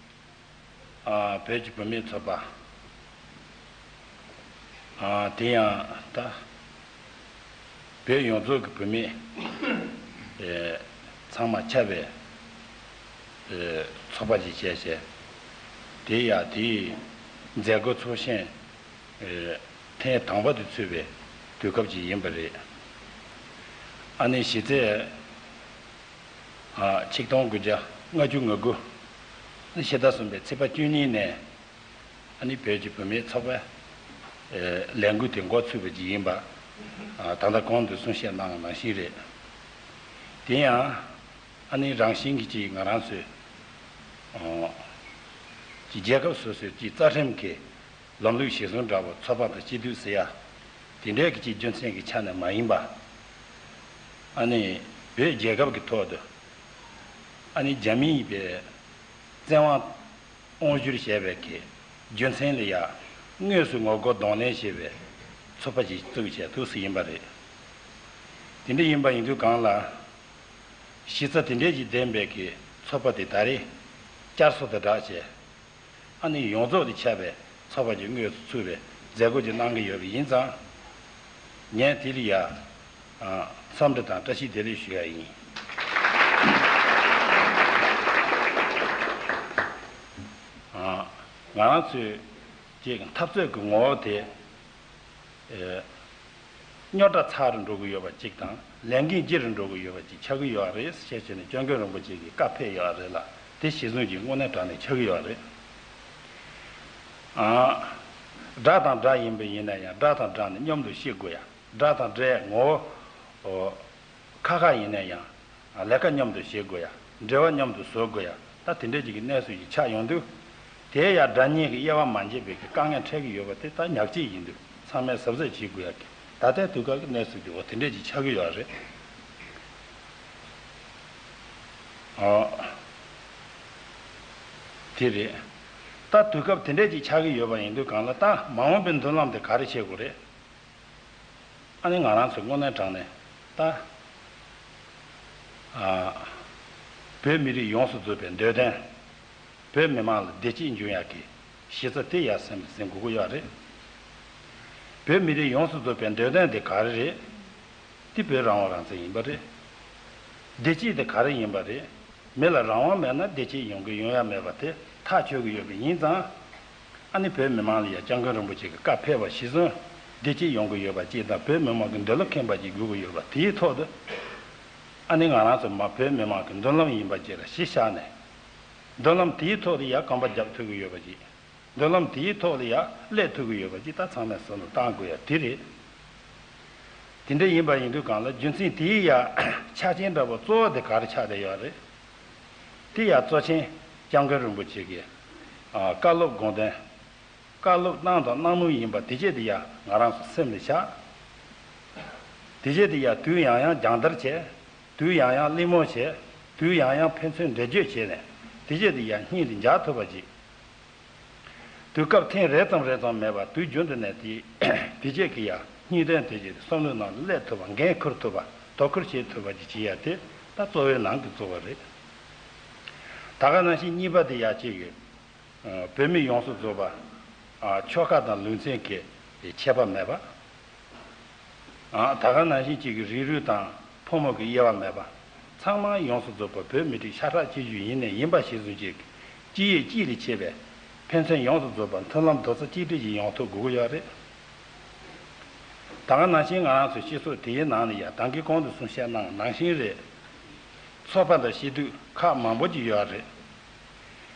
ཨ་བོད་ཀྱི་བུད་མེད་ཚོགས་པ། ཨ་དེ་ཡང་ད། བོད་ཡོངས་རྫོགས་ཀྱི་བུད་མེད་ཨེ་ཚང་མ་ཁྱབ་པའི་ཨེ་ཚོགས་པ་ཅིག་བྱས་བྱས། དེ་ཡང་དེའི་མཛད་སྒོ་ཚོགས་ཤིང་ཨེ་ཐེངས་དང་པོ་དེ་ཚུད་པའི་དུས་སྐབས་ཅིག་ཡིན་པ་རེད། ཨ་ནི་གཞི་རྩའི་ཨ་ཆིག་སྟོང་དགུ་བརྒྱ་ལྔ་བཅུ་ང་དགུ་ཕྱི་ཟླ་གསུམ་པའི་ཚེས་པ་བཅུ་གཉིས་ནས། ཨ་ནི་བོད་ཀྱི་བུད་མེད་ཚོགས་པའི་ཨེ་ལས་འགུལ་དེ་འགོ་ཚུགས་པ་ཅིག་ཡིན་པ། ཨ་ད་ལྟ་གོང་དུ་གསུང་བཤད་གནང་བ་ནང་བཞིན་རེད། དེ་ཡང་ཨ་ནི་རང་བཞིན་གྱིས་ཀྱིས་ང་རང་ཚོའི་ཨ་ཀྱི་རྒྱལ་ཁབ་སོ་སོའི་ཀྱི་རྩ་ཁྲིམས་ཀྱི་ལམ་ལུགས་གཞིར་བཟུང་འདྲ་བོ་ཚོགས་པ་དང་སྤྱི་འཐུས་ཟེར་ཡ་དེ་འདྲའི་ཀྱི་ཀྱི་རྒྱུ་མཚན་གྱི་ཆ་ནས་མ་ཡིན་པ། ཨ་ནི་བོད་རྒྱལ་ཁབ་ཀྱི་ཐོག་ཏུ་ཨ་ནི་རྒྱ་མིའི་པའི་བཙན་དབང་དབང་བསྒྱུར་བྱས་པའི་གི་རྒྱུ་མཚན་ལ་ཡང་དངོས་སུ་ངོ་རྒོལ་གདོང་ལེན་བྱེད་པའི་ཚོགས་པ་ཅིག་བཙུགས་བྱས་ཐུགས་སུ་ཡིན་པ་རེད། དེ་འདྲ་ཡིན་པ་ཡིན་དུས་གང་ལ། གཞི་རྩ་དེ་འདྲས་ཀྱི་ལྡན་པའི་གི་ཚོགས་པ་དེ་ད་རེས་བསྐྱར་གསོ་དང་སྦྲགས་བྱས། ཨ་ནི་ཡོངས་རྫོགས་ལས་ཁྱབ་པའི་ཚོགས་པ་ཅིག་དངོས་སུ་ཚུགས་པའི་མཛད་སྒོ་ཅིག་གནང་གི་ཡོད་པ་ཡིན་ཙང་། ངས་དེ་ལ་ཡ། ཨ། འཚམས་འདྲི་དང་བཀྲ་ཤིས་བདེ་ལེགས་ཞུ་ཡ་ཡིན། ཨ། ང་རང་ཚོའི་ཅིག་འཐབ་རྩོད་ཀྱི་ངོ་བོ་དེ། ཨེ། རྙོག་དྲ་ཚ་རུ་འགྲོ་གི་ཡོད་པ་ཅིག་དང་ལས་འགན་ལྗི་རུ་འགྲོ་གི་ཡོད་པ་ཅིག་ཆགས་ཀྱི་ཡོད་རེད་ཞེས་བྱས་ནས་སྐྱབས་མགོན་རིན་པོ་ཆེ་གིས་བཀའ་ཕེབས་ཡོད་རེད་ལ། དེ་གཞི་བཟུང་གིས་དངོས་གནས་དྲང་གནས་ཆགས་ཀྱི་ཡོད་རེད། ཨ། དགྲ་དང་དགྲ་ཡིན་པ་ཡིན་ན་ཡང་དགྲ་དང་དགྲ་ནི་མཉམ་དུ་ཤི་དགོས་ཡ། དགྲ་དང་དགྲའི་ངོ་བོ་ཁ་ཁ་ཡིན་ན་ཡང་ལས་ཀ་མཉམ་དུ་བྱེད་དགོས་ཡ། འབྲེལ་བ་མཉམ་དུ་བཟོ་དགོས་ཡ། ད་དེ་འདྲ་ཅིག་གི་གནས་ཚུལ་ཞིག་ཆགས་ཡོང་དུས། དེས་ཡང་དགྲ་གཉེན་གྱི་དབྱེ་བ་མ་འབྱེད་པའི་གི་དཀའ་ངལ་འཕྲད་ཀྱི་ཡོད་པ་དེ་ད་ཉག་གཅིག་ཡིན་དུས་ཚང་མས་གཟབ་གཟབ་བྱེད་དགོས་ཡ་གི། ད་ལྟའི་དུས་སྐབས་ཀྱི་གནས་ཚུལ་དེ་འོ་དེ་འདྲ་ཅིག་ཆགས་ཀྱི་ཡོད་རེད། ཨོ། དེ་རེད། ད་དུས་སྐབས་དེ་འདྲ་ཅིག་ཆགས་ཀྱི་ཡོད་པ་ཡིན་དུས་གང་ལ་ད་མ་འོངས་པའི་མདུན་ལམ་དེ་ག་རེ་བྱེད་དགོས་རེད། ཨ་ནི་ང་རང་ཚོས་དངོས་གནས་དྲང་གནས་ད། ཨ། བོད་མི་རིགས་ཡོངས་སུ་རྫོགས་པའི་འདོད་དོན། བོད་མི་མང་ལ་བདེ་སྐྱིད་འབྱུང་ཡག་གི་གཞི་རྩ་དེ་ཡར་སེམས་ལ་འཛིན་དགོས་ཀྱི་ཡོད་རེད། བོད་མི་རིགས་ཡོངས་སུ་རྫོགས་པའི་འདོད་དོན་དེ་ག་རེ་རེད། དེ་བོད་རང་དབང་རང་བཙན་ཡིན་པ་རེད། བདེ་སྐྱིད་དེ་ག་རེ་ཡིན་པ་རེད། མི་ལ་རང་དབང་མེད་ན་བདེ་སྐྱིད་ཡོང་གི་ཡོང་ཡ་མེད་པ་དེ་ཐག་ཆོད་ཀྱི་ཡོད་པ་ཡིན་ཙང་། ཨ་ནི་བོད་མི་མང་ལ་ཡང་སྐྱབས་མགོན་རིན་པོ་ཆེ་གི་བཀའ་ཕེབས་པ་གཞིར་བཟུང་བདེ་སྐྱིད་ཡོང་གི་ཡོད་པ་ཅིག་དང་བོད་མི་མང་གི་འདོད་བློ་ཁེངས་པ་ཅིག་དགོས་ཀྱི་ཡོད་པ་དེའི་ཐོག་ཏུ། ཨ་ནི་ང་རང་ཚོ་མ་བོད་མི་མང་གི་མདུན་ལམ་ཡིན་པ་ཅིག་ལ་གཞི་བཞག་ནས། མདུན་ལམ་དེའི་ཐོག་ཏུ་ཡང་རྐང་པ་རྒྱབ་ཐུབ་ཀྱི་ཡོད་པ་ཅིག་མདུན་ལམ་དེའི་ཐོག་ལ་ཡང་སླེབས་ཐུབ་ཀྱི་ཡོད་པ་ཅིག་ད་ཚང་མས་བསམ་བློ་བཏང་དགོས་ཡ་དེ་རེད། དེ་འདྲ་ཡིན་པ་ཡིན་དུས་གང་ལ་རྒྱུ་མཚན་དེའི་ཡང་ཆ་རྐྱེན་འདྲ་པོ་གཙོ་བོ་དེ་ག་རེ་ཆགས་བསྡད་ཡོད་རེད། དེ་ཡང་གཙོ་ཆེན་སྐྱབས་མགོན་རིན་པོ་ཆེ་གི་ཨ་བཀའ་སློབ་དགོངས་དོན། བཀའ་སློབ་གནང་དང་གནང་མུས་ཡིན་པ་དེ་བྱས་དེ་ཡང་ང་རང་ཚོ་སེམས་ལ་བཞག་དེ་བྱས་དེ་ཡང་དུས་ཡང་ཡང་སྦྱང་བརྡར་བྱས། དུས་ཡང་ཡང་གླེང་མོལ་བྱས། དུས་ཡང་ཡང་ཕན་ཚུན་འགྲེལ་བརྗོད་བྱས་ནས་དེ་བྱས་དེ་ཡང་སྙིང་ལ་འཇགས་ཐུབ་པ་ཅིག་དུས་སྐབས་ཐེངས་རེ་ཙམ་རེ་ཙམ་མེད་པར་དུས་རྒྱུན་དུ་ནས་དེ་དེ་རྗེས་ཀྱི་ཡང་སྙིང་དོན་དེ་རྗེས་བསམ་བློའི་ནང་ལ་སླེབས་ཐུབ་པ་འགན་འཁུར་ཐུབ་པ་དོ་ཁུར་བྱེད་ཐུབ་པ་ཅིག་བྱེད་ཡ་དེ་ད་གཙོ་བོའི་ནང་གི་གཙོ་བོ་རེད། ད་ག་ནང་བཞིན་གཉིས་པ་དེ་ཡང་གཅིག་གི་བོད་མི་ཡོངས་སུ་རྫོགས་པ་ཆོལ་ཁ་དང་ལུང་ཚན་གྱི་ཁྱད་པར་མེད་པ། ཨ། ད་ག་ནང་བཞིན་གཅིག་གི་རིགས་རུས་དང་ཕོ་མོ་གི་དབྱེ་བ་མེད་པ། ཚང་མ་ཡོངས་སུ་རྫོགས་པ་བོད་མི་རིགས་ཤ་ཁྲག་གཅིག་གྱུར་ཡིན་ནས་ཡིན་པ་ཞིག་བཟུང་གཅིག་སྤྱི་ཡོངས་གཅིག་ལས་ཆད་པའི་ཕན་ཚུན་ཡོངས་སུ་རྫོགས་པ་མཐུན་ལམ་རྡོག་རྩ་གཅིག་སྒྲིལ་ཞིག་ཡོང་ཐུབ་དགོས་ཀྱི་ཡོད་རེད། ད་ག་ནང་བཞིན་ང་རང་ཚོའི་སྤྱི་ཚོགས་དེའི་ནང་ལ་ཡང་ད་གིན་གོང་དུ་གསུང་བཤད་གནང་ནང་བཞིན་རེད། ཚོགས་པ་དང་སྤྱི་འཐུས་ཁག་མང་པོ་ཅིག་ཡོད་རེད།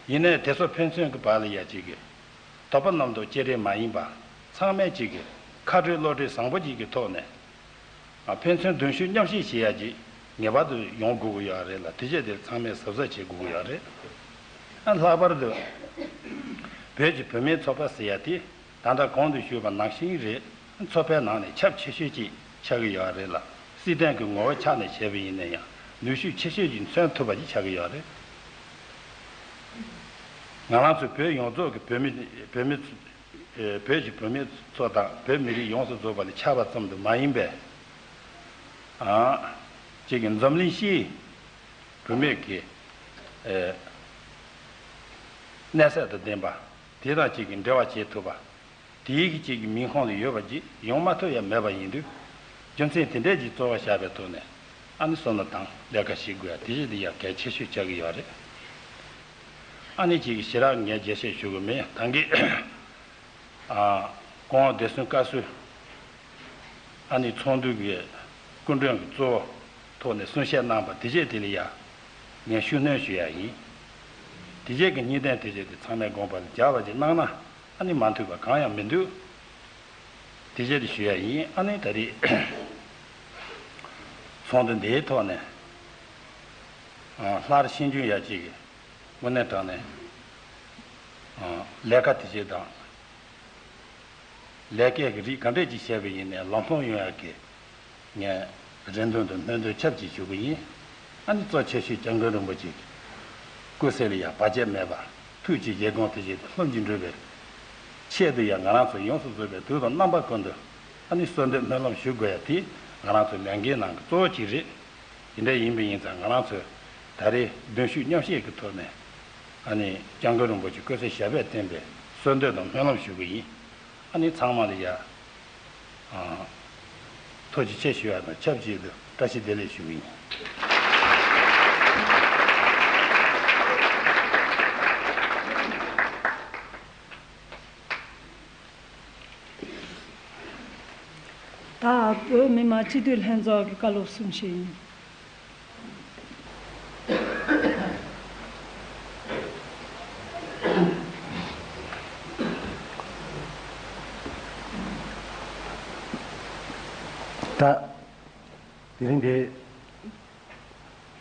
ཡིན་ནའི་དེ་ཚོ་ཕན་ཚུན་གྱི་བར་ལ་ཡ་གཅིག་གི་དོགས་པ་རྣམ་རྟོག་བཅས་རེད་མ་ཡིན་པ། ཚང་མས་གཅིག་གི་ཁ་སྤྲོད་བློ་གྲོས་བཟང་པོ་ཅིག་གི་ཐོག་ནས། ཨ། ཕན་ཚུན་གདུང་ཤུགས་མཉམ་གཤིབ་བྱེད་ཡ་ཅིག་ངེས་པར་དུ་ཡོང་དགོས་ཀྱི་ཡོད་རེད་ལ་དེ་བྱས་དེ་ཚང་མས་གཟབ་གཟབ་བྱེད་དགོས་ཀྱི་ཡོད་རེད། ཨ། ལྷག་པར་དུ་བོད་ཀྱི་བུད་མེད་ཚོགས་པ་ཟེར་ཡ་དེ་ད་ལྟ་གོང་དུ་ཞུས་པ་ནང་བཞིན་རེད། ཚོགས་པའི་ནང་ནས་ཁྱབ་ཆེ་ཤོས་ཅིག་ཆགས་ཀྱི་ཡོད་རེད་ལ། སྲིད་དོན་གྱི་ངོ་བོ་ཆ་ནས་བྱས་པ་ཡིན་ན་ཡང་ནུས་ཤུགས་ཆེ་ཤོས་ཅིག་མཚོན་ཐུབ་པ་ཅིག་ཆགས་ཀྱི་ཡོད་རེད། ང་རང་ཚོ་བོད་ཡོངས་རྫོགས་ཀྱི་བོད་མི་བོད་མི་ཨེ་བོད་ཀྱི་བུད་མེད་ཚོ་དང་བོད་མི་རིགས་ཡོངས་སུ་རྫོགས་པ་ལ་ཁྱབ་པ་ཙམ་དུ་མ་ཡིན་པའི། ཨ། གཅིག་གི་འཛམ་གླིང་སྤྱིའི་བུད་མེད་ཀྱི་ཨེ་གནས་ཚད་དང་ལྡན་པ། དེ་དང་གཅིག་གི་འབྲེལ་བ་བྱེད་ཐུབ་པ། དེའི་གི་གཅིག་གི་མིང་ཁོངས་ལ་ཡོད་པ་ཅིག་ཡོང་མ་ཐུབ་ཡ་མེད་པ་ཡིན་དུས། རྒྱུ་མཚན་དེ་འདྲས་ཀྱི་གཙོ་བོ་བཞག་པའི་ཐོག་ནས་ཨ་ནི་བསམ་བློ་དང་ལས་ཀ་བྱེད་དགོས་ཡ་དེ་བཞིན་དུ་ཡ་གལ་ཆེ་ཤོས་ཆགས་ཀྱི་ཡོད་རེད། ཨ་ནི་གཅིག་གི་ཞེ་དྲག་ངས་རྒྱས་བཤད་ཞུ་གི་མེད། ད་གིན་ཨ་སྐུ་ངོ་བདེ་སྲུང་བཀའ་ཟུར་ཨ་ནི་ཚོགས་འདུ་གི་སྐུ་མགྲོན་གྱི་གཙོ་བོ་ཐོག་ནས་གསུང་བཤད་གནང་པ་དེ་བཞིན་དེ་ལ་ཡ་ངས་ཤུགས་སྣོན་ཞུ་ཡ་ཡིན། དེ་བཞིན་གྱི་གཉིས་ལྡན་དེ་བཞིན་དེ་ཚང་མས་དགོངས་པ་ལ་འཇགས་པ་ཅིག་གནང་ན། ཨ་ནི་མ་འཐུས་པ་གང་ཡང་མི་འདུག་དེ་བཞིན་དུ་ཞུ་ཡ་ཡིན། ཨ་ནི་ད་རེས་ཚོགས་འདུ་འདིའི་ཐོག་ནས་ཨ་སླར་ཤེས་འཇོན་ཡ་གཅིག་གི་དངོས་གནས་དྲང་གནས་ཨ་ལས་ཀ་དེ་བཞིན་དང་། ལས་ཀའི་གི་རིགས་ག་འདྲས་ཅིག་བྱས་པ་ཡིན་ནའི་ལམ་ལྷོང་ཡོང་ཡག་གི་ངས་རེ་འདུན་དང་སྨོན་འདུན་ཆབས་ཅིག་ཞུ་གི་ཡིན། ཨ་ནི་གཙོ་ཆེ་ཤོས་སྐྱབས་མགོན་རིན་པོ་ཆེ་གི་སྐུ་ཚེ་ལ་ཡང་བར་ཆད་མེད་པ་ཐུགས་ཀྱི་བཞེད་དགོངས་དེ་བཞིན་དུ་ལྷུན་གྱིས་འགྲུབ་པའི་ཆེད་དུ་ཡང་ང་རང་ཚོ་ཡོངས་སུ་རྫོགས་པའི་དུས་དང་རྣམ་པ་ཀུན་ཏུ་ཨ་ནི་གསོལ་འདེབས་སྨོན་ལམ་ཞུ་དགོས་ཡ་དེ་ང་རང་ཚོའི་ལས་འགན་ནང་གི་གཙོ་བོ་གཅིག་རེད། དེ་འདྲ་ཡིན་པ་ཡིན་ཙང་ང་རང་ཚོས་ད་རེས་གདུང་ཤུགས་མཉམ་གཤིབ་ཀྱི་ཐོག་ནས་ཨ་ནི་སྐྱབས་མགོན་རིན་པོ་ཆེ་སྐུ་ཚེ་ཞབས་པད་བརྟན་པའི་གསོལ་འདེབས་དང་སྨོན་ལམ་ཞུ་གི་ཡིན། ཨ་ནི་ཚང་མ་ལ་ཡ། ཨ། ཐུགས་རྗེ་ཆེ་ཞུ་ཡ་དང་ཆབས་ཅིག་ཏུ་བཀྲ་ཤིས་བདེ་ལེགས་ཞུ་གི་ཡིན། ད་བོད་མི་མང་སྤྱི་འཐུས་ལྷན་ཚོགས་ཀྱི་བཀའ་སློབ་གསུང་བཤད་ཡིན། ད་དེ་རིང་འདི་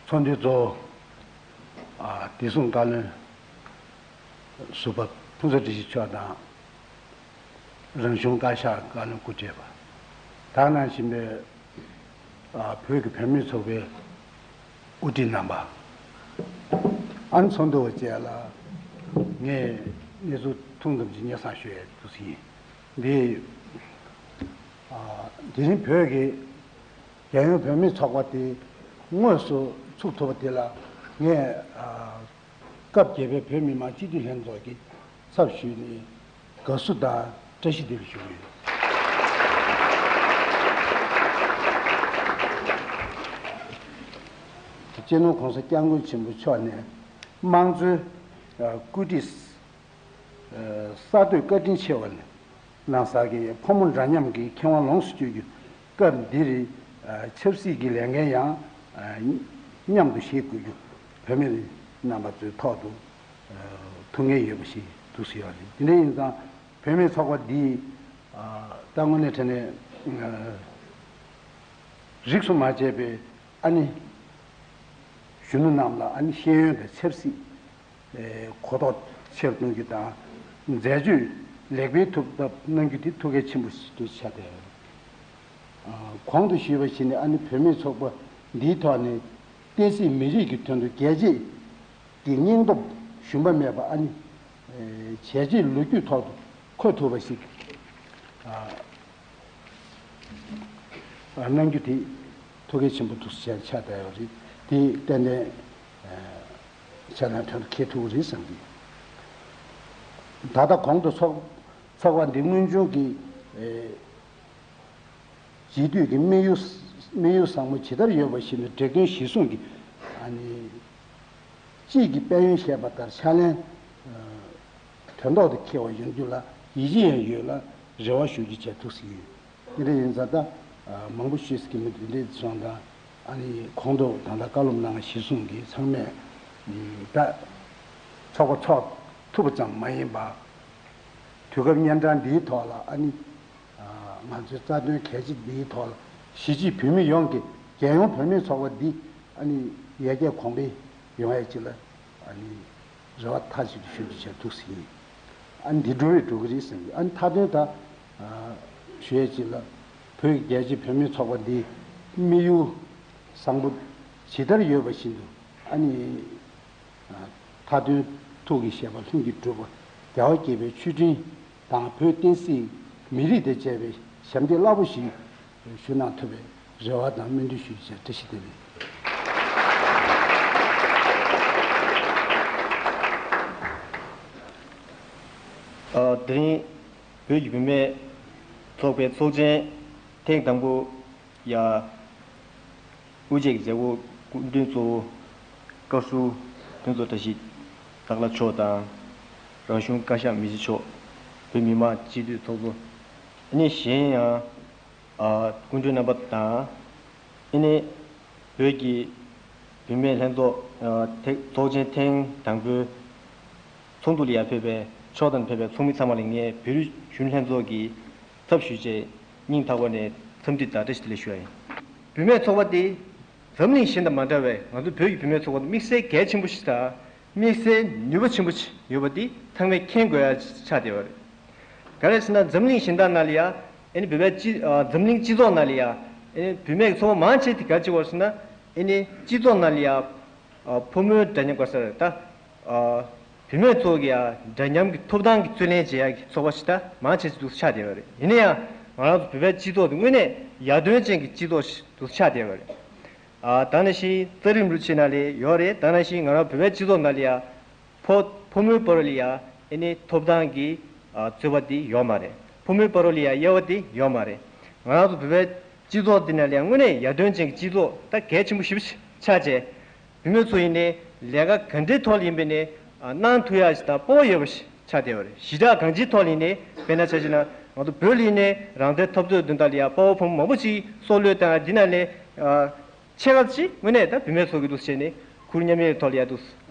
ཚོགས་འདུའི་གཙོ་བོ་ཨ་བདེ་སྲུང་བཀའ་བློན་ཟུར་པ་ཕུན་ཚོགས་བཀྲ་ཤིས་མཆོག་དང་། རང་གཞུང་བཀའ་ཤག་བཀའ་བློན་སྐུ་བགྲེས་པ། ད་ག་ནང་བཞིན་པའི་ཨ་བོད་ཀྱི་བུད་མེད་ཚོགས་པའི་དབུ་ཁྲིད་རྣམ་པ། ཨ་ནི་ཚོགས་འདུ་བ་བཅས་ལ་ངས་གནས་ཚུལ་ཐུང་ཙམ་ཅིག་སྙན་སེང་ཞུ་ཡས་འདུག་ཟིན། འདི་ཨ་དེ་རིང་བོད་ཀྱི་རྒྱལ་ཡོངས་བུད་མེད་ཚོགས་པ་དེ་དངོས་སུ་ཚུགས་ཐུབ་པ་དེ་ལ་ངས་ཨ་སྐབས་བརྒྱད་པའི་བོད་མི་མང་སྤྱི་འཐུས་ལྷན་ཚོགས་ཀྱི་ཚབ་ཞུས་ནས་དགའ་བསུ་དང་བཀྲ་ཤིས་བདེ་ལེགས་ཞུ་གི་ཡོད། སྤྱི་ནོར་༸གོང་ས་༸སྐྱབས་མགོན་ཆེན་པོ་མཆོག་ནས་དམངས་གཙོའི་བཀོད་སྒྲིག་གསར་གཏོད་བཀའ་དྲིན་ཆེ་བ་ལས། གནང་ས་གི་ཕོ་མོ་འདྲ་མཉམ་གྱི་ཁེ་དབང་ལོངས་སུ་སྤྱོད་རྒྱུ། སྐབས་འདིར་ཆབ་སྲིད་ཀྱི་ལས་འགན་ཡང་མཉམ་དུ་བཞེས་དགོས་རྒྱུ་བུད་མེད་རྣམ་པ་ཚོའི་ཐོག་ཏུ་ཐུགས་འགན་ཡོད་པ་ཞིག་འདུག་ཟེར་བ་རེད། དེ་འདྲ་ཡིན་ཙང་བུད་མེད་ཚོགས་པ་འདིས་ད་དངོས་གནས་དྲང་གནས་རིས་སུ་མ་ཆད་པའི་ཨ་ནི་གཞོན་ནུ་རྣམས་ལ་ཨ་ནི་ཤེས་ཡོན་དང་ཆབ་སྲིད། གོ་རྟོགས་ཆེར་གཏོང་རྒྱུ་དང་། འཛད་སྤྱོད་ལེགས་སྤེལ་ཐུབ་ཐབས་གནང་རྒྱུ་དེ་ཐུགས་གལ་ཆེན་པོ་ཞིག་ཏུ་ཆགས་ཏེ། གོང་དུ་ཞུས་པ་བཞིན་ཨ་ནི་བུད་མེད་ཚོགས་པ་འདིའི་ཐོག་ནས་བསྟན་སྲིད་མི་རིགས་ཀྱི་དོན་དུ་རྒྱལ་གཅེས་ཀྱི་སྙིང་སྟོབས་ཞུམ་པ་མེད་པ་ཨ་ནི་བྱས་རྗེས་ལོ་རྒྱུས་ཐོག་ཏུ་འཁོད་ཐུབ་པ་ཞིག་གནང་རྒྱུ་དེ་ཐུགས་གལ་ཆེན་པོ་འདུག་ཟེར་ཆགས་བསྡད་ཡོད་རེད། དེ་ཏན་ཏན་ཆ་ཚང་དོན་དུ་འཁེལ་ཐུབ་ཀྱི་རེད་བསམ་གྱི། ད་ལྟ་གོང་དུ་ཚོགས་ཚོགས་པ་འདི་དངོས་བྱུང་གི་རྗེས་མཐུད་ཀྱི་དམིགས་ཡུལ་དམིགས་ཡུལ་བཟང་པོ་ཇི་ལྟར་ཡོད་པ་བཞིན་དུ་བསྒྲིགས་དོན་གཞི་བཟུང་གི་ཨ་ནི། དཔྱིད་ཀྱི་དཔལ་ཡོན་བཤད་པ་ལྟར་ཕྱག་ལེན་དོན་ཐོག་ཏུ་འཁེལ་བ་ཡོང་རྒྱུ་ལ་ཡིད་ཆེས་ཡང་ཡོད་ལ་རེ་བ་ཞུ་རྒྱུ་བྱས་ཐུགས་སུ་ཡོད། འདི་འདྲ་ཡིན་ཙང་ད་མང་པོ་ཞུས་ཀྱི་མི་འདི་འདྲ་སོང་ཙང་ཨ་ནི་གོང་དུ་ད་ལྟ་བཀའ་སློབ་གནང་བ་གཞིར་བཟུང་གིས་ཚང་མས་ད་ཚོགས་པ་འཚོགས་ཐུབ་པ་ཙམ་མ་ཡིན་པར་དུས་སྐབས་གཉན་འཕྲང་འདིའི་ཐོག་ལ་ཨ་ནི། ང་ཚོའི་རྩ་དོན་གལ་ཆེ་འདིའི་ཐོག་ལ་གཞིས་བྱེས་བོད་མི་ཡོངས་ཀྱིས་རྒྱལ་ཡོངས་བུད་མེད་ཚོགས་པ་འདི་ཨ་ནི་ཡར་རྒྱས་གོང་འཕེལ་ཡོང་ཡ་ཅིག་ལ་ཨ་ནི་རེ་བ་མཐའ་གཅིག་ཏུ་ཞུ་རྒྱུ་བྱས་འདུག་ཟིན། ཨ་ནི་འདི་འགྲོ་བའི་འགྲོ་གི་རེད་ཟེར་གི། ཨ་ནི་མཐའ་དོན་ད་ཞུ་ཡ་ཅིག་ལ་བོད་ཀྱི་རྒྱལ་གཅེས་བུད་མེད་ཚོགས་པ་འདིའི་དམིགས་ཡུལ་བཟང་པོ་ཇི་ལྟར་ཡོད་པ་བཞིན་དུ་ཨ་ནི། མཐའ་དོན་ཐུགས་ཀྱི་བཞེད་པ་ལྷུན་གྱིས་གྲུབ་པ་རྒྱལ་བ་དགྱེས་པའི་མཆོད་སྤྲིན་དང་བོད་བསྟན་སྲིད་མི་རིགས་དང་བཅས་པའི་ཞབས་འདེགས་རླབས་པོ་ཞིག་ཞུ་གནང་ཐུབ་པའི་རེ་བ་དང་སྨོན་འདུན་ཞུ་རྒྱུ་བྱས། བཀྲ་ཤིས་བདེ་ལེགས། ཨ། དེ་རིང་བོད་ཀྱི་བུད་མེད་ཚོགས་པའི་ཚོགས་ཆེན་ཐེངས་དང་པོ་ཡ། དབུ་འབྱེད་ཀྱི་མཛད་སྒོ་སྐུ་མགྲོན་གཙོ་བོ་བཀའ་ཟུར་ཕུན་ཚོགས་བཀྲ་ཤིས་དྭགས་ལྷ་མཆོག་དང་། རང་གཞུང་བཀའ་ཤག་མི་རྗེ་མཆོག་བོད་མི་མང་སྤྱི་འཐུས་ཚོགས་གཙོ། ཨ་ནི་གཞན་ཡང་། ཨ། སྐུ་མགྲོན་རྣམ་པ་དང་། ཨ་ནི་བོད་ཀྱི་བུད་མེད་ལྷན་ཚོགས་ཨ་ཐེངས་ཚོགས་ཆེན་ཐེངས་དང་པོའི་ཚོགས་འདུ་ལ་ཡར་ཕེབས་པའི་ཕྱོགས་དང་ཕེབས་པའི་ཚོགས་མི་ཚང་མ་ལ་ངས་བོད་རིགས་གཞོན་ནུ་ལྷན་ཚོགས་ཀྱི་ཚབ་ཞུས་བྱས། སྙིང་ཐག་པ་ནས་འཚམས་འདྲི་དང་བཀྲ་ཤིས་བདེ་ལེགས་ཞུ་ཡ་ཡིན། བུད་མེད་ཚོགས་པ་དེ་འཛམ་གླིང་གཞན་དང་མ་འདྲ་བའི་ང་ཚོ་བོད་ཀྱི་བུད་མེད་ཚོགས་པ་དེ་དམིགས་བསལ་གལ་ཆེན་པོ་ཞིག་དང་དམིགས་བསལ་ནུས་པ་ཆེན་པོ་ཞིག་ཡོད་པ་དེ་ཚང་མས་མཁྱེན་དགོས་ཡ་ཆགས་བསྡད་པ་རེད། ག་རེ་ཟེར་ན་འཛམ་གླིང་གཞན་དག་ནང་ལ་ཡ་ཨེ་ནི་བོད་པའི་སྤྱི་ཨ་འཛམ་གླིང་སྤྱི་ཚོགས་ནང་ལ་ཡ་ཨེ་ནི་བུད་མེད་ཀྱི་ཚོགས་པ་མང་ཆེ་དེ་ག་རེ་བྱེད་པ་རེད་ཟེར་ན་ཨེ་ནི་སྤྱི་ཚོགས་ནང་ལ་ཡ། ཨ་ཕོ་མོའི་འདྲ་མཉམ་ག་ས་རེད་ད། ཨ་བུད་མེད་ཚོ་གི་ཡ་འདྲ་མཉམ་གྱི་ཐོབ་ཐང་གི་རྩོད་ལེན་བྱེད་ཡ་གི་ཚོགས་པ་ཞིག་ད་མང་ཆེ་ཞིག་འདུག་ཆགས་བསྡད་པ་རེད། ཡིན་ན་ཡང་ང་རང་ཚོ་བོད་པའི་སྤྱི་ཚོགས་དེ་དངོས་གནས་ཡར་ཐོན་ཅན་གྱི་སྤྱི་ཚོགས་ཤིག་འདུག་ཆགས་བསྡད་པ་རེད། ཨ་ད་ནང་བཞིན་རྩ་རིག་རུ་ཆེ་ན་ལས་ཡོད་རེད། ད་ནང་བཞིན་ང་རང་བོད་པའི་སྤྱི་ཚོགས་ནང་ལ་ཡ་ཕོ་ཕོ་མོའི་བར་ལ་ཡ་ཨེ་ནི་ཐོབ་ཐང་གི་ཨ་རྩོད་པ་དེ་ཡོད་མ་རེད། ཕོ་མོའི་བར་ལ་ཡ་དབྱེ་བ་དེ་ཡོད་མ་རེད། ང་རང་ཚོ་བོད་པའི་སྤྱི་ཚོགས་འདི་ནང་ལ་ཡང་དངོས་གནས་ཡར་ཐོན་ཅན་གྱི་སྤྱི་ཚོགས་ད་གལ་ཆེན་པོ་ཞེ་པོ་ཅིག་ཆགས་བྱས། བུད་མེད་ཚོ་ཡིན་ནའི་ལས་ཀ་ག་འདྲའི་ཐོག་ལ་ཡིན་པའི་ནའི་གནང་ཐུབ་ཡ་ཞིག་དང་སྤོབས་པ་ཡོད་པ་ཞིག་ཆགས་བསྡད་པ་རེད། ཞི་དྲག་གང་ཅིའི་ཐོག་ལ་ཡིན་ནའི་དཔེར་ན་ཆ་བཞག་ན་ང་ཚོ་བོད་ལ་ཡིན་ནའི་རང་བཙན་འཐབ་རྩོད་དོན་དག་ལ་ཡ་དཔའ་བོ་ཕོ་མོ་མང་པོ་ཞིག་སྲོག་བློས་བཏང་ཡ་འདི་ནང་ལས་ཆེ་ཁག་ཅིག་དངོས་གནས་ད་བུད་མེད་ཚོ་གི་འདུག་བྱས་ནས་ཁུར་མཉམ་ཡས་ཐོག་ལ་ཡ་འདུག་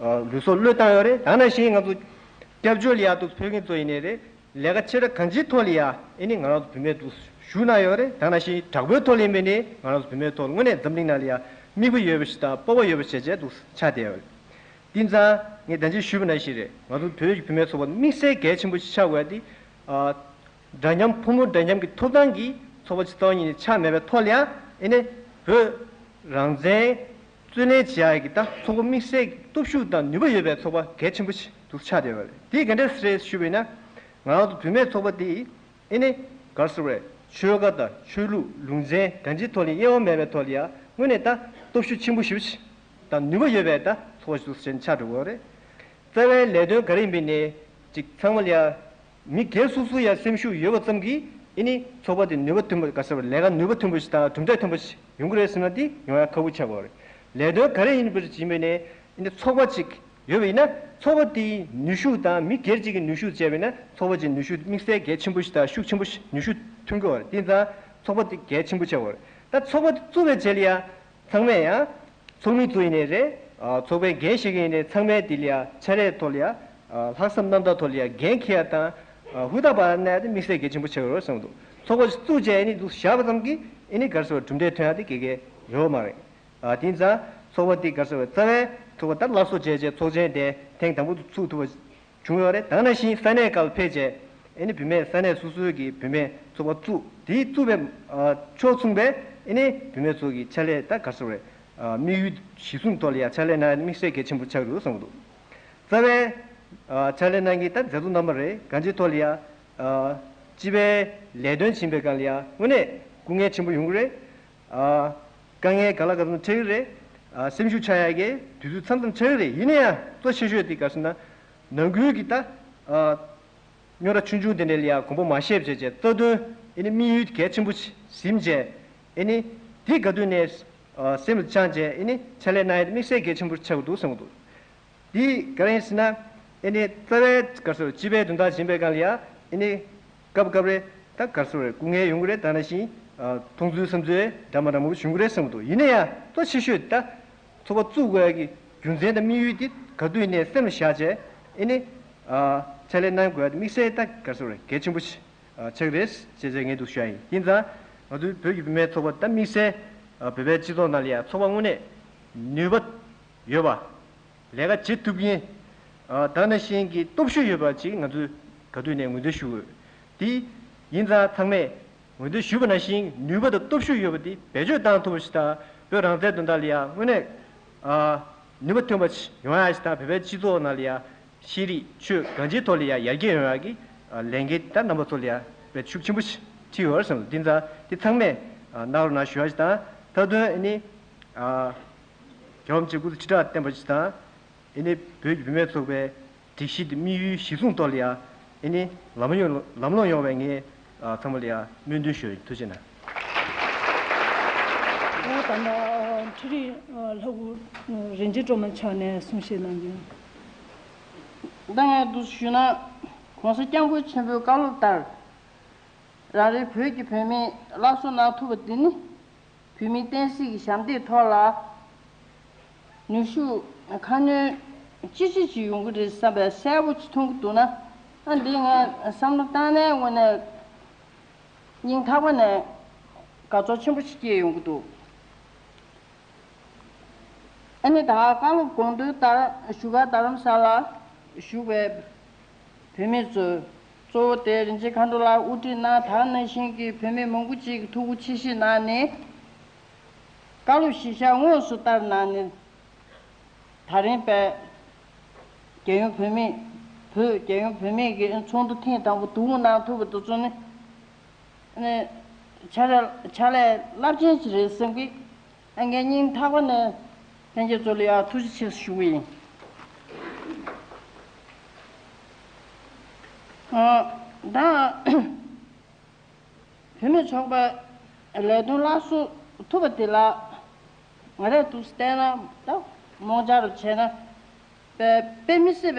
ལུས་སྲོག་བློས་བཏང་ཡོད་རེད། ད་ནང་བཞིན་ང་ཚོ་སྐྱབས་བཅོལ་ལ་ཡ་འདུག་ཕེབས་མཁན་ཚོ་ཡིན་ནའི་རེད། ལས་ཀ་ཆེ་ཕྲ་གང་ཅིའི་ཐོག་ལ་ཡ་ཨེ་ནི་ང་རང་ཚོ་བུད་མེད་ཚོ་ཞུགས་གནང་ཡོད་རེད། ད་ནང་བཞིན་དྲག་པོའི་ཐོག་ལ་ཡིན་པའི་ནི་ང་རང་ཚོ་བུད་མེད་ཚོ་དངོས་གནས་འཛམ་གླིང་ནང་ལ་ཡ་མིག་དཔེ་ཡོད་པ་ཞིག་དང་སྤོབས་པ་ཡོད་པ་བྱས་བྱས་འདུག་ཆགས་བསྡད་ཡོད་རེད། དེ་ཙང་ངས་ད་ཅི་ཞུས་པ་ནང་བཞིན་རེད། ང་ཚོ་བོད་ཀྱི་བུད་མེད་ཚོགས་པ་དམིགས་བསལ་གལ་ཆེན་པོ་ཞིག་ཆགས་དགོས་ཡ་དེ་ཨ་འདྲ་མཉམ་ཕོ་མོ་འདྲ་མཉམ་གྱི་ཐོབ་ཐང་གི་ཚོགས་པ་ཞིག་རྩ་བ་ཉིད་ནས་ཆགས་མེད་པའི་ཐོག་ལ་ཡ་ཨེ་ནི་བོད་རང་བཙན་རྩོད་ལེན་བྱེད་ཡག་གི་ད་ཚོགས་པ་དམིགས་བསལ་གྱི་སྟོབས་ཤུགས་དང་ནུས་པ་ཡོད་པའི་ཚོགས་པ་གལ་ཆེན་པོ་ཞིག་འདུག་ཆགས་བསྡད་པ་རེད། དེ་ག་འདྲས་རེད་ཞུས་པ་ཡིན་ན། ང་རང་ཚོ་བུད་མེད་ཚོགས་པ་འདི་ཨེ་ནི་ག་རེ་ཟེར་བས་ཆོལ་ཁ་དང་ཆོས་ལུགས་ལུང་ཚན་གང་ཅིའི་ཐོག་ནས་དབྱེ་བ་མེད་པའི་ཐོག་ལ་ཡ་དངོས་གནས་ད་སྟོབས་ཤུགས་ཆེན་པོ་ཞེ་པོ་ཞིག་དང་ནུས་པ་ཡོད་པའི་ད་ཚོགས་པ་ཞིག་འདུག་ཟེར་ནས་ཆགས་འགྲོ་གི་ཡོད་རེད། རྩ་བའི་ལས་དོན་ག་རེ་ཡིན་པའི་ནས་ཅིག་ཚང་མ་ལ་ཡ། མི་སྒེར་སོ་སོ་ཡ་སེམས་ཤུགས་ཡོད་པ་ཙམ་གྱིས་ཨེ་ནི་ཚོགས་པ་དེ་ནུས་པ་མཐོན་པོ་ག་ཟེར་བ་ལས་ཀ་ནུས་པ་མཐོན་པོ་ཞིག་དང་གྲུབ་འབྲས་མཐོན་པོ་ཞིག་ཡོང་གི་རེད་ཟེར་ན་དེ་ཡོང་ཡ་ཁག་པོ་ཆགས་ཀྱི་ཡོད་རེད། ལས་དོན་ག་རེ་ཡིན་པར་ཡིན་པའི་ནས་ཨེ་ནི་ཚོགས་པ་ཅིག་ཡོད་པ་ཡིན་ན་ཚོགས་པ་དེའི་ནུས་ཤུགས་དང་མི་སྒེར་གཅིག་གི་ནུས་ཤུགས་བྱས་པ་ཡིན་ན་ཚོགས་པ་ཅིག་ནུས་ཤུགས་དམིགས་བསལ་གལ་ཆེན་པོ་ཞིག་དང་ཤུགས་ཆེན་པོ་ཞིག་ནུས་ཤུགས་ཐོན་གྱི་ཡོད་རེད། དེ་ཙང་ཚོགས་པ་དེ་གལ་ཆེན་པོ་ཆགས་ཀྱི་ཡོད་རེད། ད་ཚོགས་པ་དེ་བཙུགས་པའི་རྗེས་ལ་ཡ། ཚང་མས་ཡང་། ཚོགས་མི་ཚོ་ཡིན་ནའི་རེད། ཨ་ཚོགས་པའི་འགན་བཞེས་མཁན་ཡིན་ནའི་ཚང་མས་དེ་ལ་ཡ་ཕྱག་ལས་ཐོག་ལ་ཡ། ཨ་ལྷག་བསམ་རྣམ་དག་ཐོག་ལ་ཡ་འགན་འཁྱེར་ཡ་དང་། ཨ་ཧུར་ཐག་པ་གནང་ཡ་དེ་དམིགས་བསལ་གལ་ཆེན་པོ་ཆགས་ཡོད་རེད་བསམ་འདུག་ཚོགས་པ་ཞིག་བཙུགས་རྗེས་ཨ་ནི་འདུག་བཞག་པ་ཙམ་གྱིས་ཨ་ནི་ག་རེ་ཟེར་བ་གྲུབ་འབྲས་ཐོན་ཡ་དེ་ག་གེ་ཡོད་མ་རེད། ཨ་དེ་ཙང་ཚོགས་པ་དེ་ག་རེ་ཟེར་བ་རྩ་བའི་ཚོགས་པ་ད་སླར་གསོ་བྱས་རྗེས་ཚོགས་ཆེན་དེ་ཐེངས་དང་པོ་དུ་ཚུགས་ཐུབ་པ། བྱུང་ཡོད་རེད། ད་ནང་བཞིན་ས་གནས་ཁག་ལ་ཕེབས་རྗེས་ཨེ་ནི་བུད་མེད་ས་གནས་སོ་སོའི་གི་བུད་མེད་ཚོགས་པ་བཙུགས། དེའི་བཙུགས་པའི་ཨ་ཕྱོགས་མཚུངས་པའི་ཨེ་ནི་བུད་མེད་ཚོ་གི་ཕྱག་ལས་ད་ག་རེ་ཟེར་བ་རེད། ཨ་དམིགས་ཡུལ་གཞི་བཟུང་ཐོག་ལ་ཡ་ཕྱག་ལས་གནང་ཡ་དམིགས་བསལ་གལ་ཆེན་པོ་ཆགས་འདུག་བསམ་གྱི་འདུག་རྩ་བའི་ཨ་ཕྱག་ལས་གནང་མཁན་ད་མཛད་གཙོ་རྣམ་པ་རེད། གང་ཅིའི་ཐོག་ལ་ཡ་ཨ་སྤྱི་པའི་ལས་དོན་བྱེད་པའི་སྒང་ལ་ཡ་དངོས་གནས་སྐུ་ངལ་ཆེན་པོ་ཡོང་གི་རེད། ཨ་དཀའ་ངལ་ག་ལ་ག་ཚོད་འཕྲད་ཀྱི་རེད། ཨ་སེམས་ཤུགས་ཆག་ཡ་གི་དུས་ཚོད་མཚམས་མཚམས་ཆགས་ཀྱི་རེད། ཡིན་ན་ཡང་གཙོ་ཆེ་ཤོས་དེ་ག་རེ་ཟེར་ན། ནང་ཁུལ་གྱི་ད་ཨ་རྙོག་དྲ་ཆུང་ཆུང་དེ་འདྲ་ལ་ཡང་དགོངས་པ་མ་བཞེས་བྱས་བྱས་རྩ་དོན་ཨེ་ནི་དམིགས་ཡུལ་གལ་ཆེན་པོ་ཞིག་ཟིན་བྱས་ཨེ་ནི་དེ་ག་དུས་ནས་ཨ་སེམས་ལ་བཅངས་བྱས་ཨེ་ནི་ཕྱག་ལས་གནང་ཡ་དེ་དམིགས་བསལ་གལ་ཆེན་པོ་ཆགས་ཀྱི་འདུག་བསམ་གྱི་འདུག་འདི་ག་རེ་ཡིན་ཟེར་ན་ཨེ་ནི་རྩ་བའི་ག་རེ་ཟེར་སྤྱི་པའི་དོན་དག་ཡིན་པའི་སྒང་ལ་ཡང་ཨེ་ནི་སྐབས་སྐབས་རེ་ད་ག་རེ་ཟེར་སྐུ་ངལ་ཡོང་གི་རེད། ད་ནང་བཞིན་ཨ་མཐོང་ཚུལ་བསམ་ཚུལ་འདྲ་མི་འདྲ་མང་པོ་བྱུང་གི་རེད་བསམ་གྱི་འདུག་ཡིན་ན་ཡང་གཙོ་ཆེ་ཤོས་ད། ཚོགས་པ་བཙུགས་དགོས་ཡ་གི་རྒྱུ་མཚན་དང་དམིགས་ཡུལ་དེ་ག་དུས་ནས་སེམས་ལ་བཞག་བྱས་ཨེ་ནི་ཨ་ཕྱག་ལས་གནང་དགོས་ཡ་དེ་དམིགས་བསལ་ད་ག་རེ་ཟེར་གལ་ཆེན་པོ་ཞིག་ཨ་ཆགས་རེད་ཅེས་ངས་འདུག་ཞུ་ཡ་ཡིན། ཡིན་ཙང་ང་ཚོའི་བོད་ཀྱི་བུད་མེད་ཚོགས་པ་ད་དམིགས་བསལ་ཨ་བོད་པའི་སྤྱི་ཚོགས་ནང་ལ་ཡ་ཚོགས་པ་དངོས་གནས་ནུས་པ་ཡོད་པ། ལས་ཀ་བྱེད་ཐུབ་མཁན་ཨ་ད་ནང་བཞིན་གྱི་སྟོབས་ཤུགས་ཡོད་པ་ཅིག་ང་ཚོས་ག་དུས་ནས་ངོས་འཛིན་ཞུ་དགོས། དེ་ཡིན་ཙང་ཚང་མས། ངོས་འཛིན་ཞུས་པ་ནང་བཞིན་ནུས་པ་དང་སྟོབས་ཤུགས་ཡོད་པ་དེ་བེད་སྤྱོད་བཏང་ཐུབ་པ་ཞིག་དང་བོད་རང་བཙན་དོན་དག་ལ་ཡང་དངོས་གནས་ཨ་ནུས་པ་ཐོན་པ་ཞིག་ཡོང་ཡ་ཞིག་དང་བོད་པའི་སྤྱི་ཚོགས་ནང་ལ་ཡང་ཤེས་རིག་ཆོས་གང་ཅིའི་ཐོག་ལ་ཡང་ཡར་རྒྱས་ཡོང་ཡ་གི་ཨ་ལས་འགན་ད་རྣམ་པ་ཚོ་ལ་ཡང་དཔེ་ཤུགས་ཆེན་པོ་ཞིག་ཁྲིད་ཡོད་རེད་བསམ། འདི་ཙང་འདི་ཚང་མས་ཨ་གནང་རོགས་གནང་ཞུ་ཡ་ཞིག་དང་མཐའ་དོན་ཨ་ནི་ཨ་རྒྱལ་བ་རིན་པོ་ཆེ་སྐུ་ཚེ་ཁྲི་ཕྲག་བརྟན་པ་ཞིག་དང་། ཨེ་ནི་བོད་ཀྱི་བུད་མེད་ཚོགས་པའི་སྒྲིག་གཞི་དེ་དམིགས་ཡུལ་གཞི་བཟུང་ཐོག་ལ་ཡ་ཨེ་ནི་ལམ་ཡོང་ལམ་ལྷོང་ཡོང་བའི་ངས་ཨ་ཚང་མ་ལ་ཡ་སྨོན་འདུན་ཞུ་ཡ་ཡིན། ཐུགས་རྗེ་གནང་། ད་ལྟ་འཕྲུལ་རིག་ལྷ་སྐུ་རིན་ཆེན་སྒྲོལ་མ་མཆོག་ནས་གསུང་བཤད་གནང་རྒྱུ། ད་ངས་འདུག་ཞུས་ན་༸གོང་ས་༸སྐྱབས་མགོན་ཆེན་པོའི་བཀའ་སློབ་ལྟར། རང་རེའི་བོད་ཀྱི་བུད་མེད་སླར་གསོ་གནང་ཐུབ་པ་འདི་ནི། བོད་མིའི་བསྟན་སྲིད་ཀྱི་ཞབས་འདེགས་ཐོག་ལ། ནུས་ཤུགས་ཁ་སྣོན་ཅི་ཆེ་ཅིག་ཡོང་གི་རེད་བསམ་པའི་གསལ་པོ་ཅིག་མཐོང་གི་འདུག་ན། ཨ་འདི་ངས་བསམ་བློ་བཏང་ནའི་དངོས་གནས་ སྙིང་ཐག་པ་ནས་དགའ་ཚོར་ཆེན་པོ་ཞིག་སྐྱེས་ཡོང་གི་འདུག་ཨ་ནི་ད་བཀའ་སློབ་དགོངས་དོན་ལྟར་བཞུགས་སྒར་རྡ་རམ་ས་ལ་བཞུགས་པའི་བོད་མི་ཚོས། གཙོ་བོ་དེ་རིན་ཆེན་མཁའ་འགྲོ་ལགས་དབུ་ཁྲིད་གནང་། ད་ག་ནང་བཞིན་གྱི་བོད་མི་མང་པོ་ཅིག་གིས་ཐུགས་ཁུར་ཆེ་བཞེས་གནང་ནས། བཀའ་སློབ་གཞིར་བཞག་དངོས་སུ་བསྟར་གནང་ནས། ད་རིང་པའི་རྒྱལ་ཡོངས་བུད་མེད། བོད་རྒྱལ་ཡོངས་བུད་མེད་ཀྱི་ཚོགས་འདུ་ཐེངས་དང་པོ་འདུ་འགོད་གནང་ཐུབ་པ་དེ་ཚོ་ནི། ཨ་ནི་ཕྱག་ལས་ཕྱག་ལས་རླབས་ཆེན་ཞིག་རེད་བསམ་གི། ཨ། ངས་སྙིང་ཐག་པ་ནས་ལྷན་རྒྱས་ཚོ་ལ་ཡང་ཐུགས་རྗེ་ཆེ་ཞུ་གི་ཡིན། ཨ། ད་བུད་མེད་ཚོགས་པའི་ལས་དོན་སླར་གསོ་ཐུབ་པ་དེ་ལ་ང་རས་འདུག་སེ་བལྟས་ན། ད་རྨོངས་འཆར་རུ་བྱས་ན་དཔེ་དཔེ་མི་སྲིད་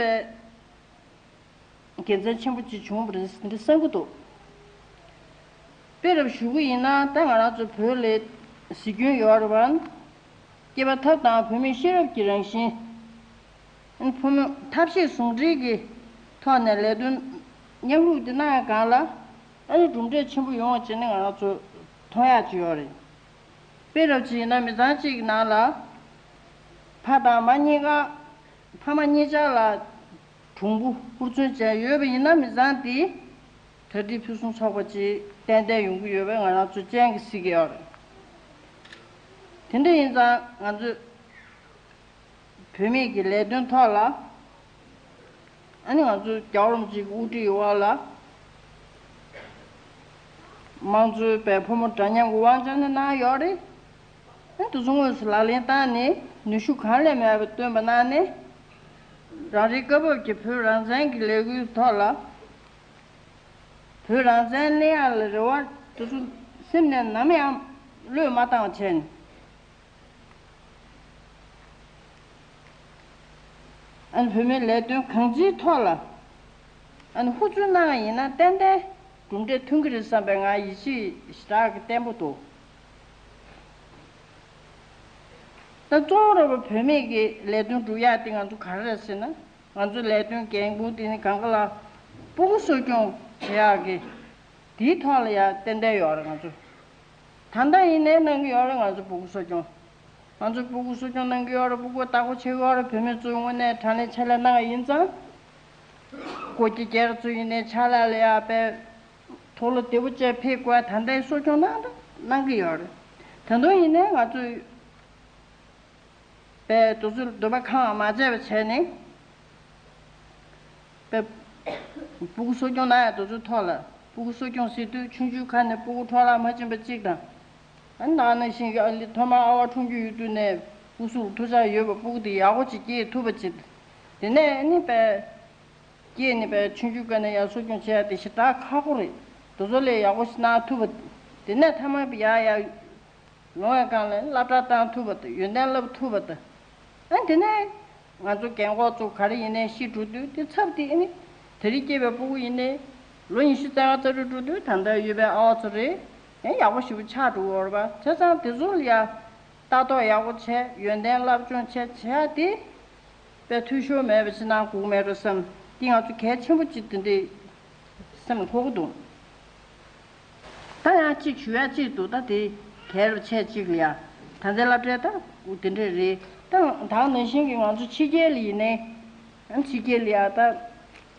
པའི་དགེ་མཚན་ཆེན་པོ་ཅིག་བྱུང་བ་རེད་འདི་བསམ་གྱི་འདུག་དཔེ་རུ་ཞུ་གི་ཡིན་ན། ད་ང་རང་ཚོ་བོད་ལ་གཟིགས་སྐྱོན་ཡོད་རེད་པ། སྐྱེས་པ་ཐབས་དང་བུད་མེད་ཤེས་རབ་ཀྱི་རང་བཞིན། ཕོ་མོ་ཐབས་ཤེས་ཟུང་འབྲེལ་གྱི་ཐོག་ནས་ལས་དོན་མཉམ་རུབ་དེ་གནང་ཡ་སྒང་ལ། ཨ་ནི་གྲུབ་འབྲས་ཆེན་པོ་ཡོང་བ་བྱས་ནས་ང་རང་ཚོ་མཐོང་ཡག་ཅིག་ཡོད་རེད། དཔེ་རུ་ཅིག་ཡིན་ན། མི་ཚང་གཅིག་གི་ནང་ལ་ཕ་དང་མ་གཉིས་ཀ། ཕ་མ་གཉིས་ཆ་ལ་གྲུང་པོ་ཧུར་བརྩོན་བྱས་ཡོད་པ་ཡིན་ན། མི་ཚང་དེ་གྲ་སྒྲིག་ཕུན་སུམ་ཚོགས་པ་ཅིག་ཏན་ཏན་ཡོང་གི་ཡོད་པ་ང་རང་ཚོ་སྤྱན་གྱིས་གཟིགས་ཀྱི་ཡོད་རེད། དེ་འདྲ་ཡིན་ཙང་ང་ཚོས་བུད་མེད་ཀྱི་ལས་དོན་ཐོག་ལ། ཨ་ནི་ང་ཚོ་རྒྱལ་བ་རིན་པོ་ཆེ་གི་དབུ་ཁྲིད་འོག་ལ་དམངས་གཙོའི་པའི་ཕོ་མོ་འདྲ་མཉམ་གྱི་དབང་ཆ་ནི་གནང་ཡོད་རེད། ཨ། དེ་ཚོ་དངོས་སུ་ལག་ལེན་བསྟར་ནས་ནུས་ཤུགས་གང་ལས་མེད་པ་བཏོན་པ་གནང་ནས། རང་རེའི་སྐབས་བབ་ཀྱི་བོད་རང་བཙན་གྱི་ལས་འགུལ་ཐོག་ལ། བོད་རང་བཙན་གླེང་ཡག་ལ་རེ་བ་དེ་ཚོ་སེམས་ནས་ནམ་ཡང་བློས་མ་བཏང་བ་བྱས་ནས། ཨ་ནི་བུད་མེད་ལས་དོན་གང་ཅིའི་ཐོག་ལ་ཨ་ནི་ཧུར་བརྩོན་གནང་བ་ཡིན་ན་ཏན་ཏན་གྲུབ་འབྲས་ཐོན་གྱི་རེད་བསམ་པའི་ང་ཡིད་ཆེས་ཞེ་དྲག་གི་བརྟན་པོ་འདུག་ད་གཙོ་བོ་ར་བ་བུད་མེད་ཀྱི་ལས་དོན་སྒྲུབ་ཡག་དེ་ང་ཚོ་ག་རེ་རེད་ཟེར་ན། ང་ཚོའི་ལས་དོན་འགན་ཁུར་དེ་ནི་གང་ག་ལ་ཕྲུ་གུ་གསོ་སྐྱོང་བྱེད་ཡག་གི་དེའི་ཐོག་ལ་ཡང་ཏན་ཏན་ཡོད་རེད། ང་ཚོ་ད་ལྟ་ཡིན་ནའི་གནང་གི་ཡོད་རེད། ང་ཚོ་ཕྲུ་གུ་གསོ་སྐྱོང་། ང་ཚོ་ཕྲུ་གུ་གསོ་སྐྱོང་གནང་གི་ཡོད་རེད། ཕྲུ་གུ་བདག་པོ་བྱེད་ཀྱི་ཡོད་རེད། བུད་མེད་ཚོའི་ངོས་ནས་དྲག་གནོན་ཆེད་ལས་གནང་བ་ཡིན་ཙང་། སྒོ་ཁྱི་སྒེར་ཚོ་ཡིན་ནའི་ཕྱག་ལས་ལ་ཡག་པའི་དུག་ལོག་བདེ་པོ་བཅས་ཕེབས་དགོས། ད་ལྟའི་གསོ་སྐྱོང་གནང་ད་གནང་གི་ཡོད་རེད། ད་དུང་ཡིན་ནའི་ང་ཚོས་པའི་དུ་ཚོད་འདོད་པ་ཁེངས་པ་མ་བྱས་པ་བྱས་ནས། པའི་ཕྲུ་གུ་གསོ་སྐྱོང་གནང་ཡག་དུ་ཚོད་ཐོག་ལ། ཕྲུ་གུ་གསོ་སྐྱོང་ཟེར་དུས་ཆུང་ཆུང་ཁ་ནས་ཕྲུ་གུ་འཕྲོ་བརླག་མ་ཕྱིན་པ་གཅིག་དང་། ཨ་ནི་ད་ག་ནང་བཞིན་གྱི་ཨ་ནི་ཐོག་མར་ཨ་ཕ་འཁྲུངས་རྒྱུ་ཡོད་དུས་ནས་སྐུ་གཟུགས་ལ་ཐུག་འཆར་ཡོད་པ་ཕྲུ་གུ་དེ་ཡག་པོ་ཅིག་སྐྱེས་ཐུབ་པ་བྱེད། དེ་ནས་ཨ་ནི་པའི་སྐྱེས་ནས་པའི་ཆུང་ཆུང་སྒང་ནས་ཡར་གསོ་སྐྱོང་བྱེད་ཡག་དེ་ཞེ་དྲག་ཁག་པོ་རེད། དེ་ཚོ་ལས་ཡག་པོ་ཞིག་གནང་ཐུབ་པ། དེ་ནས་མཐའ་མ་ཡར་ཡར་ལོང་བའི་སྒང་ལ་སློབ་གྲྭ་བཏང་ཐུབ་པ་དང་ཡོན་ཏན་བསླབ་ཐུབ་པ་དང་། ཨ། དེ་ནས་ང་ཚོ་རྒན་གོག་ཚོ་ག་རེ་ཡིན་ནའི་ཤི་འགྲོ་དུས་དེ་ཚབ་དེ་ཨ་ནི་དེ་རིང་སྐྱེས་པའི་ཕྲུ་གུ་ཡིན་ནའི་ལོ་ཉི་ཤུ་རྩ་ལྔ་རྩ་དྲུག་འགྲོ་དུས་ད་ལྟ་ཡོད་པའི་ཨ་བ་ཚོ་རེད། ཡང་ཡག་པོ་ཞེ་པོ་ཆགས་འགྲོ་གི་ཡོད་རེད་པ། བྱས་ཙང་དེ་ཚོ་ལ་ཡ་ལྟ་རྟོག་ཡག་པོ་བྱས་ཡོན་ཏན་བསླབ་སྦྱོང་བྱས་བྱས་ཏེ། དཔེ་འཐུས་ཤོར་མེད་པ་ཞིག་གནང་དགོས་མེད་འགྲོ་བསམ། འདི་ང་ཚོ་གལ་ཆེན་པོ་གཅིག་དེ་འདྲའི་སེམས་ལ་འཁོར་གྱི་འདུག་ད་ཡང་གཅིག་ཞུ་ཡ་གཅིག་འདུག་ད་དེ་གལ་ཆེ་གཅིག་ལ་ཡ། ད་ལྟའི་སློབ་གྲྭའི་ད་དེ་འདྲས་རེད། ད་ད་ནང་བཞིན་གྱི་ང་ཚོ་ཕྱི་རྒྱལ་ལ་ཡིན་ནའི། ཕྱི་རྒྱལ་ལ་ཡ་ད་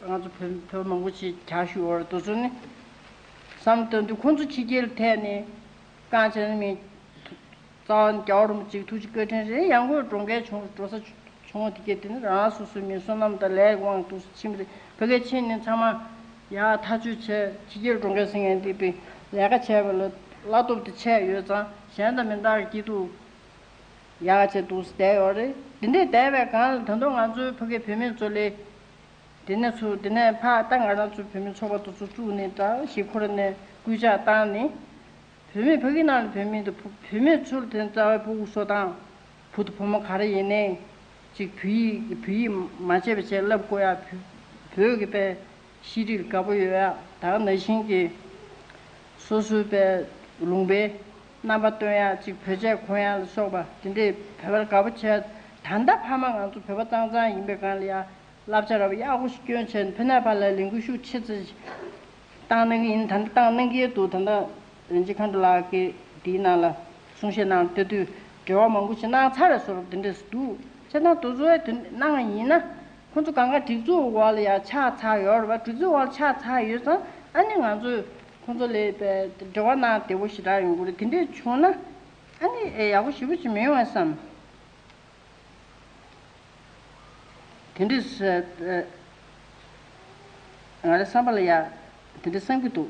ང་ཚོ་བོད་བོད་མང་པོ་ཞིག་རྒྱག་ཞུ་བར་དུ་ཚོ་ནི་བསམ་བཏང་དུས་ཁོང་ཚོ་ཕྱི་རྒྱལ་ཐད་ནས་རྐང་བྱས་ནས་མི། རྩ་བ་ནས་རྒྱལ་བ་རིན་པོ་ཆེའི་ཐུགས་རྗེ་བཀའ་དྲིན་རེད། ཡང་སྒོས་གྲོང་ཁྱེར་ཆུང་འགྲོ་ས་ཆུང་བ་དེ་གས་དེ་ནི་རང་རང་སོ་སོའི་མི་བསོད་ནམས་དང་ལས་ཀྱི་དབང་དུ་ཕྱིན་པ་རེད། ཕ་གིར་ཕྱིན་ནས་ཚང་མ་ཡར་ཐག་གཅོད་བྱས། ཕྱི་རྒྱལ་གྲོང་ཁྱེར་ཟེར་མཁན་དེ་དཔེ་ལས་ཀ་བྱས་པ་ལ་བླ་སྟོབས་དེ་ཆད་ཡོད་ཙང་། གཞན་དང་མི་འདྲ་བའི་སྐྱིད་སྡུག་ཡག་ག་བྱས་འདུག་བསྡད་ཡོད་རེད། དེ་འདྲས་བསྡད་པའི་སྒང་ལ་ད་དུང་ང་ཚོའི་ཕ་གིའི་བུད་མེད་ཚོ་ལས། དེ་ནས་ཚུར་དེ་ནས་ཕར་ད་ང་རང་ཚོའི་བུད་མེད་ཚོགས་པ་དེ་ཚོ་བཙུགས་ནས་ད་ཞིག་ཁོ་ར་ནས་སྐུལ་ལྕག་བཏང་ནས། བུད་མེད་ཕ་གི་ནང་ལ་བུད་མེད་དང་བུ་བུད་མེད་ཚོར་དེ་རྩ་བའི་ཕྲུ་གུ་གསོ་སྟངས། བུ་དང་བུ་མོ་ག་རེ་ཡིན་ནའི་ཅིག་བོད་ཡིག་བོད་ཡིག་མ་བརྗེད་པ་བྱས་བསླབ་དགོས་ཡ། བོད་བོད་ཀྱི་པའི་ཤེས་རིག་དགའ་པོ་ཡོད་ཡ། ད་ག་ནང་བཞིན་གྱི་སོ་སོའི་པའི་ལུང་པའི་རྣམ་པ་སྟོན་ཡ། ཅིག་བོད་ཆས་གོན་ཡ་ལ་སོགས་པ་དེ་འདྲའི་བོད་པར་དགའ་པོ་བྱས། ད་ལྟ་ཕ་མ་ང་ཚོ་བོད་པ་གཙང་གཙང་ཡིན་པའི་སྒང་ལ་ཡ། བསླབ་བྱ་ར་བ་ཡག་པོ་ཞིག་སྐྱོན་བྱས་ནས་ཕ་ནས་ཕ་ལ་ལས་འགུལ་ཤུགས་ཆེ་ཙམ་ཞིག་ བཏང་གནང་གི་ཡིན། ད་ལྟ་བཏང་གནང་གི་འདུག་ད་ལྟ་རིན་ཆེན་མཁའ་འགྲོ་ལགས་ཀྱིས་དེའི་ནང་ལ་གསུང་བཤད་གནང་ལྟ་དུས་འབྲེལ་བ་མང་པོ་ཞིག་གནང་ཚར་བཟོ་འདྲ་དེ་འདྲས་འདུག་བྱས་ཙང་དེ་ཚོ་དེ་གནང་ཡིན་ན། ཁོང་ཚོ་གང་ག་སྒྲིག་འཛུགས་འོག་ལ་ཡ་ཆགས་ཚར་ཡོད་རེད་པ། སྒྲིག་འཛུགས་འོག་ལ་ཆགས་ཚར་ཡོད་ཙང་ཨ་ནི་ང་ཚོས་ཁོང་ཚོ་ལ་འབྲེལ་བ་གནང་བདེ་པོ་ཞེ་དྲག་ཡོང་གི་རེད། དེ་འདྲས་བྱུང་ན་ཨ་ནི་ཡག་པོ་ཞེ་པོ་ཅིག་མི་ཡོང་བས་བསམ། དེ་འདྲས་ང་རའི་བསམ་པ་ལ་ཡ་དེ་འདྲས་བསམ་གྱི་འདུག་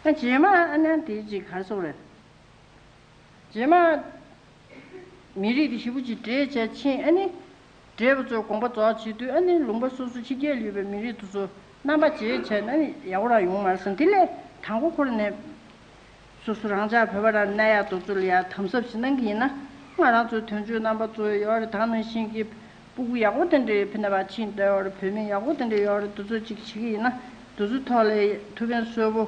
ཨ་རྗེས་མ་ཨ་ནི་དེ་ཅིག་ག་རེ་ཟེར་དགོས་རེད། རྗེས་མ། མི་རིགས་དེ་ཞེ་པོ་ཅིག་བགྲེས་བྱས་ཕྱིན་ཨ་ནི། བགྲེས་པ་ཚོས་དགོངས་པ་རྫོགས་བྱེད་དུས་ཨ་ནི་ལུང་པ་སོ་སོ་ཕྱི་རྒྱལ་ཡོད་པའི་མི་རིགས་དེ་ཚོ་རྣམ་པ་བརྗེ་བྱས་ན་ནི་ཡག་པོ་རང་ཡོང་མ་རེད་བསམ། དེ་ལས་དང་པོ་ཁོ་རང་ནས་སོ་སོ་རང་ཅག་བོད་པ་རང་གནས་ཡག་དེ་ཚོ་ལ་ཡ་དམ་ཟབ་ཞིག་གནང་གི་ཡིན་ན་ང་རང་ཚོའི་དོན་གཅོད་རྣམ་པ་ཚོ་ཡོད་རེད། ད་ནང་བཞིན་གྱི་སྤུ་གུ་ཡག་པོ་དེ་འདྲའི་ཕི་ན་པ་ཕྱིན་བསྡད་ཡོད་རེད། བུད་མེད་ཡག་པོ་དེ་འདྲ་ཡོད་རེད། དེ་ཚོ་ཅིག་བྱེད་ཀྱི་ཡིན་ན་དེ་ཚོའི་ཐོག་ལ་ཐུགས་ཕན་གསོས་པོ།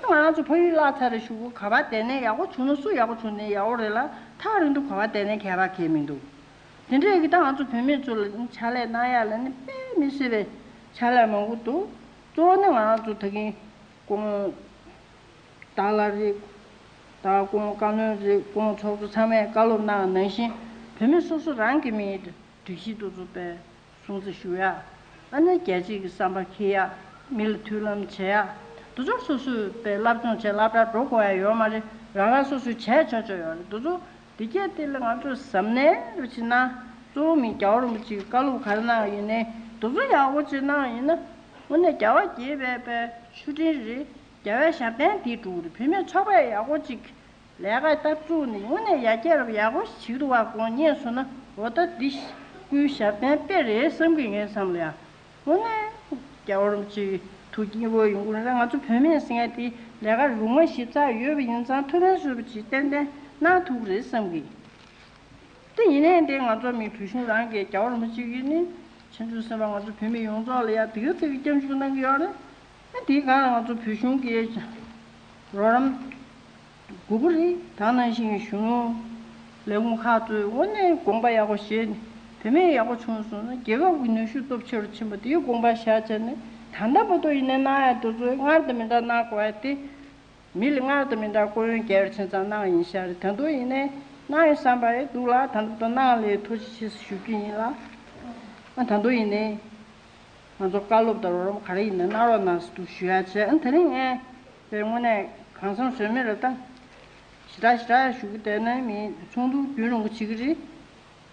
ང་རང་ཚོ་ཕ་ཡུལ་བརླག་ཚར་རེད་ཞུ་གོ་ག་པར་བསྡད་ནས་ཡག་པོ་བྱུང་ན་སུ་ཡག་པོ་བྱུང་ནས་ཡག་པོ་རེད་ལ་ཐག་རིང་དུ་ག་པར་བསྡད་ནས་ཁྱད་པར་གང་ཡང་མི་འདུག་དེ་འདྲས་ཀྱི་ད་ང་ཚོ་བུད་མེད་ཚོ་ལ་ཕྱག་ལས་གནང་ཡག་ལ་ནི་དཔེ་མི་སྲིད་པའི་ཕྱག་ལས་མང་པོ་འདུག་གཙོ་བོ་ནི་ང་རང་ཚོ་ད་གིན་སྐུ་ངོ་ཏཱ་ལ་རེད། ད་སྐུ་ངོ་བཀའ་བློན་རེད། སྐུ་ངོ་ཚོགས་གཙོ་ཚང་མས་བཀའ་སློབ་གནང་ནང་བཞིན་བུད་མེད་སོ་སོ་རང་གི་མིའི་སྒྲིག་གཞི་དེ་ཚོ་དཔེ་སྲུང་བརྩི་ཞུ་ཡག་ཨ་ནི་རྒྱལ་གཅེས་ཀྱི་བསམ་པ་འཁྱེར་ཡག་མི་ལ་མཐུན་ལམ་བྱེད་ཡག་དེ་ཚོ་སོ་སོས་དཔེ་སློབ་སྦྱོང་བྱས་སློབ་གྲྭར་འགྲོ་དགོས་ཡག་ཡོད་མ་རེད། རང་རང་སོ་སོས་བྱས་ཆོག་ཆོག་ཡོད་རེད། དེ་ཚོ་འདི་སྐད་དེ་ལ་ང་ཚོས་གཟབ་ནན་རུ་བྱེད་ན་གཙོ་བོ་མི་རྒྱལ་བ་རིན་པོ་ཆེའི་བཀའ་སློབ་ག་རེ་གནང་ཡིན་ནའི་དེ་ཚོ་ཡག་པོ་ཅིག་གནང་ཡིན་ན་དངོས་གནས་རྒྱལ་བ་དགྱེས་པའི་དཔེ་མཆོད་སྤྲིན་རེད། རྒྱལ་བའི་ཞབས་བརྟན་དེ་འགྲུབ་རེད། བུད་མེད་ཚོགས་པས་ཡག་པོ་ཅིག་ལས་ཀ་ལྟ་བཙུགས་ནས་དངོས་གནས་ཡར་རྒྱས་རབ་ཡག་པོ་ཞིག་འདུག་བ་དགོངས་རྙེད་སོང་ན་འོ་ད་འདི་སྐུའི་ཞབས་བརྟན་དཔེ་རེད་བསམ་གི་ཡིན་བསམ་ལ་ཡ། དངོས་གནས་རྒྱལ་བ་རིན་པོ་ཆེའི་ཐུགས་དཀྱིལ་འོག་ཡོང་གི་རེད། ང་ཚོ་བུད་མེད་ཟེར་མཁན་དེ་ལས་ཀ་རུ་མ་ཞིབ་ཚགས་ཡོད་པ་ཡིན་ཙང་ཐུགས་ཕན་གསོས་པ་ཅིག་ཏན་ཏན་གནང་ཐུབ་ཀྱི་རེད་བསམ་གི། དེ་ཡིན་ནའི་འདི་ང་ཚོ་མི་བོད་གཞུང་རང་གིས་རྒྱལ་བ་རིན་པོ་ཆེ་ཡིན་ནི་བྱང་ཆུབ་སེམས་དཔའ་ང་ཚོ་བོད་མི་ཡོངས་རྫོགས་ལ་ཡ་དེ་ག་ཚོད་ཀྱི་སྐྱབས་འཇུག་གནང་གི་ཡོད་རེད། ཨ་དེའི་སྒང་ལ་ང་ཚོ་བོད་གཞུང་གི་རོགས་རམ་དགོས་ཀྱི་རེད། ད་ནང་བཞིན་གཞོན་ནུ་ལས་ཁུངས་ཁག་ཚོས་དངོས་གནས་དགོངས་པ་ཡག་པོ་བཞེས་ནས་བུད་མེད་ཡག་པོ་བྱུང་སོང་ན་རྒྱལ་ཁབ་ཀྱི་ནུས་ཤུགས་སྟོབས་ཆེ་རུ་ཕྱིན་པ་དེའི་དགོངས་པ་བཞག་བྱས་ནས་ད་ལྟ་བར་དུ་ཡིན་ནའི་གནང་ཡག་དེ་ཚོ་སྔར་དང་མི་འདྲ་གནང་དགོས་ཡག་དེ། མི་ལ་སྔར་དང་མི་འདྲ་སྐུ་ཡོན་རྒྱ་ཆེ་ཙང་གནང་ཡིན་ཤག་རེད། ད་དུང་ཡིན་ནའི་གནང་ཡོད་བསམ་པ་ཡང་འདུག་ལ་ད་ལྟ་གནང་ལས་ཐུགས་རྗེ་ཆེ་ཞུ་རྒྱུ་ཡིན་ལ། ཨ་ད་དུང་ཡིན་ནའི་ང་ཚོ་བཀའ་སློབ་དང་རོགས་རམ་ག་རེ་ཡིན་ན་གནང་རོགས་གནང་ཟེར་འདུག་ཞུ་ཡག་བྱས། ཨ་དེ་རིང་ངས་དཔེ་དངོས་གནས་གང་བསམ་ཟོལ་མེད་རེད་ད། ཞེ་དྲག་ཞེ་དྲག་ཞུ་གི་བསྡད་ན་མི་ཚོགས་འདུ་རྒྱུན་རིང་པོ་བྱེད་ཀྱི་རེད།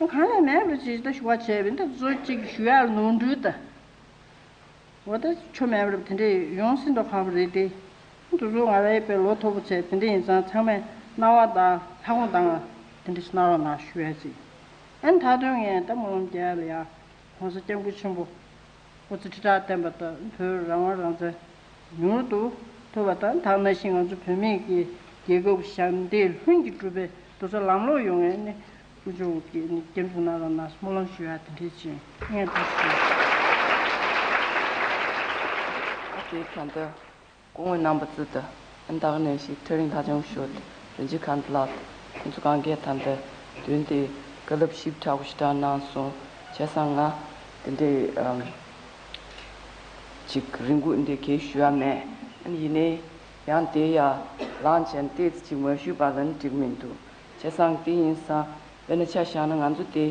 ཨ་གང་ལས་མེད་པ་ཅིག་ད་ཞུ་བ་བྱས་པ་ཡིན་ད་གཙོ་གཅིག་ཞུ་ཡག་ནོར་འཁྲུལ་ད། འོ་ད་ཆོ་མེད་པ་རེད། དེ་འདྲས་ཡོང་སྲིད་མདོག་ཁ་པོ་རེད་དེ། འདི་ཚོ་ང་རའི་དཔེ་ལོ་མཐོ་པོ་བྱས་དེ་འདྲས་ཡིན་ཙང་ཚང་མས་སྣང་བ་དང་ལྷ་ཁོང་དང་དེ་འདྲས་གནང་རོགས་གནང་ཞུ་ཡ་ཅིག་ཨ་ནི་ད་དུང་ངས་ད་སྨོན་ལམ་རྒྱག་ཡ་ལ་ཡ་༸གོང་ས་༸སྐྱབས་མགོན་ཆེན་པོ་སྐུ་ཚེ་ཁྲི་ཕྲག་བརྟན་པ་དང་བོད་རང་དབང་རང་བཙན་མྱུར་དུ་ཐོབ་པ་དང་ད་ནང་བཞིན་ང་ཚོ་བོད་མི་གི་རྒྱལ་ཁབ་ཞབས་འདེགས་ལྷུན་གྱིས་གྲུབ་པའི་དེ་ཚོ་ལམ་ལྷོང་ཡོང་ངེས་ནི། དཀོན་མཆོག་གིས་ནི་སྐྱབས་འཇུག་གནང་རོགས་གནང་སྨོན་ལམ་ཞུ་ཡ་དེ་འདྲས་ཅིག་ངས་འདུག་ཞུ། ཨ་དེ་ད་ལྟ་སྐུ་ངོ་རྣམ་པ་ཚོ་དང་ཨ་ནི་ད་ག་ནང་བཞིན་ཐག་རིང་ཐག་ཆུང་ཞུ་རིན་ཆེན་མཁའ་འགྲོ་ལགས་ཁོང་ཚོ་གང་གས་ད་ལྟ་དོན་དེ་བཀའ་སློབ་ཞིབ་ཕྲ་བོ་ཞིག་དྲངས་གནང་སོང་བྱས་ཙང་ང་དེ་འདྲས་ཨམ་ཅིག་རིང་པོ་འདི་གས་ཞུ་ཡ་མེད། ཨ་ནི་ཡིན་ནའི་ཡང་དེ་ཡ་ལངས་བྱས་ཏོག་ཙམ་ཅིག་མ་ཞུས་པ་ལ་ནི་འགྲིག་མི་འདུག་བྱས་ཙང་དེ་ཡིན་ཙང་དཔེར་ན་ཆ་བཞག་ན་ང་ཚོ་དེ་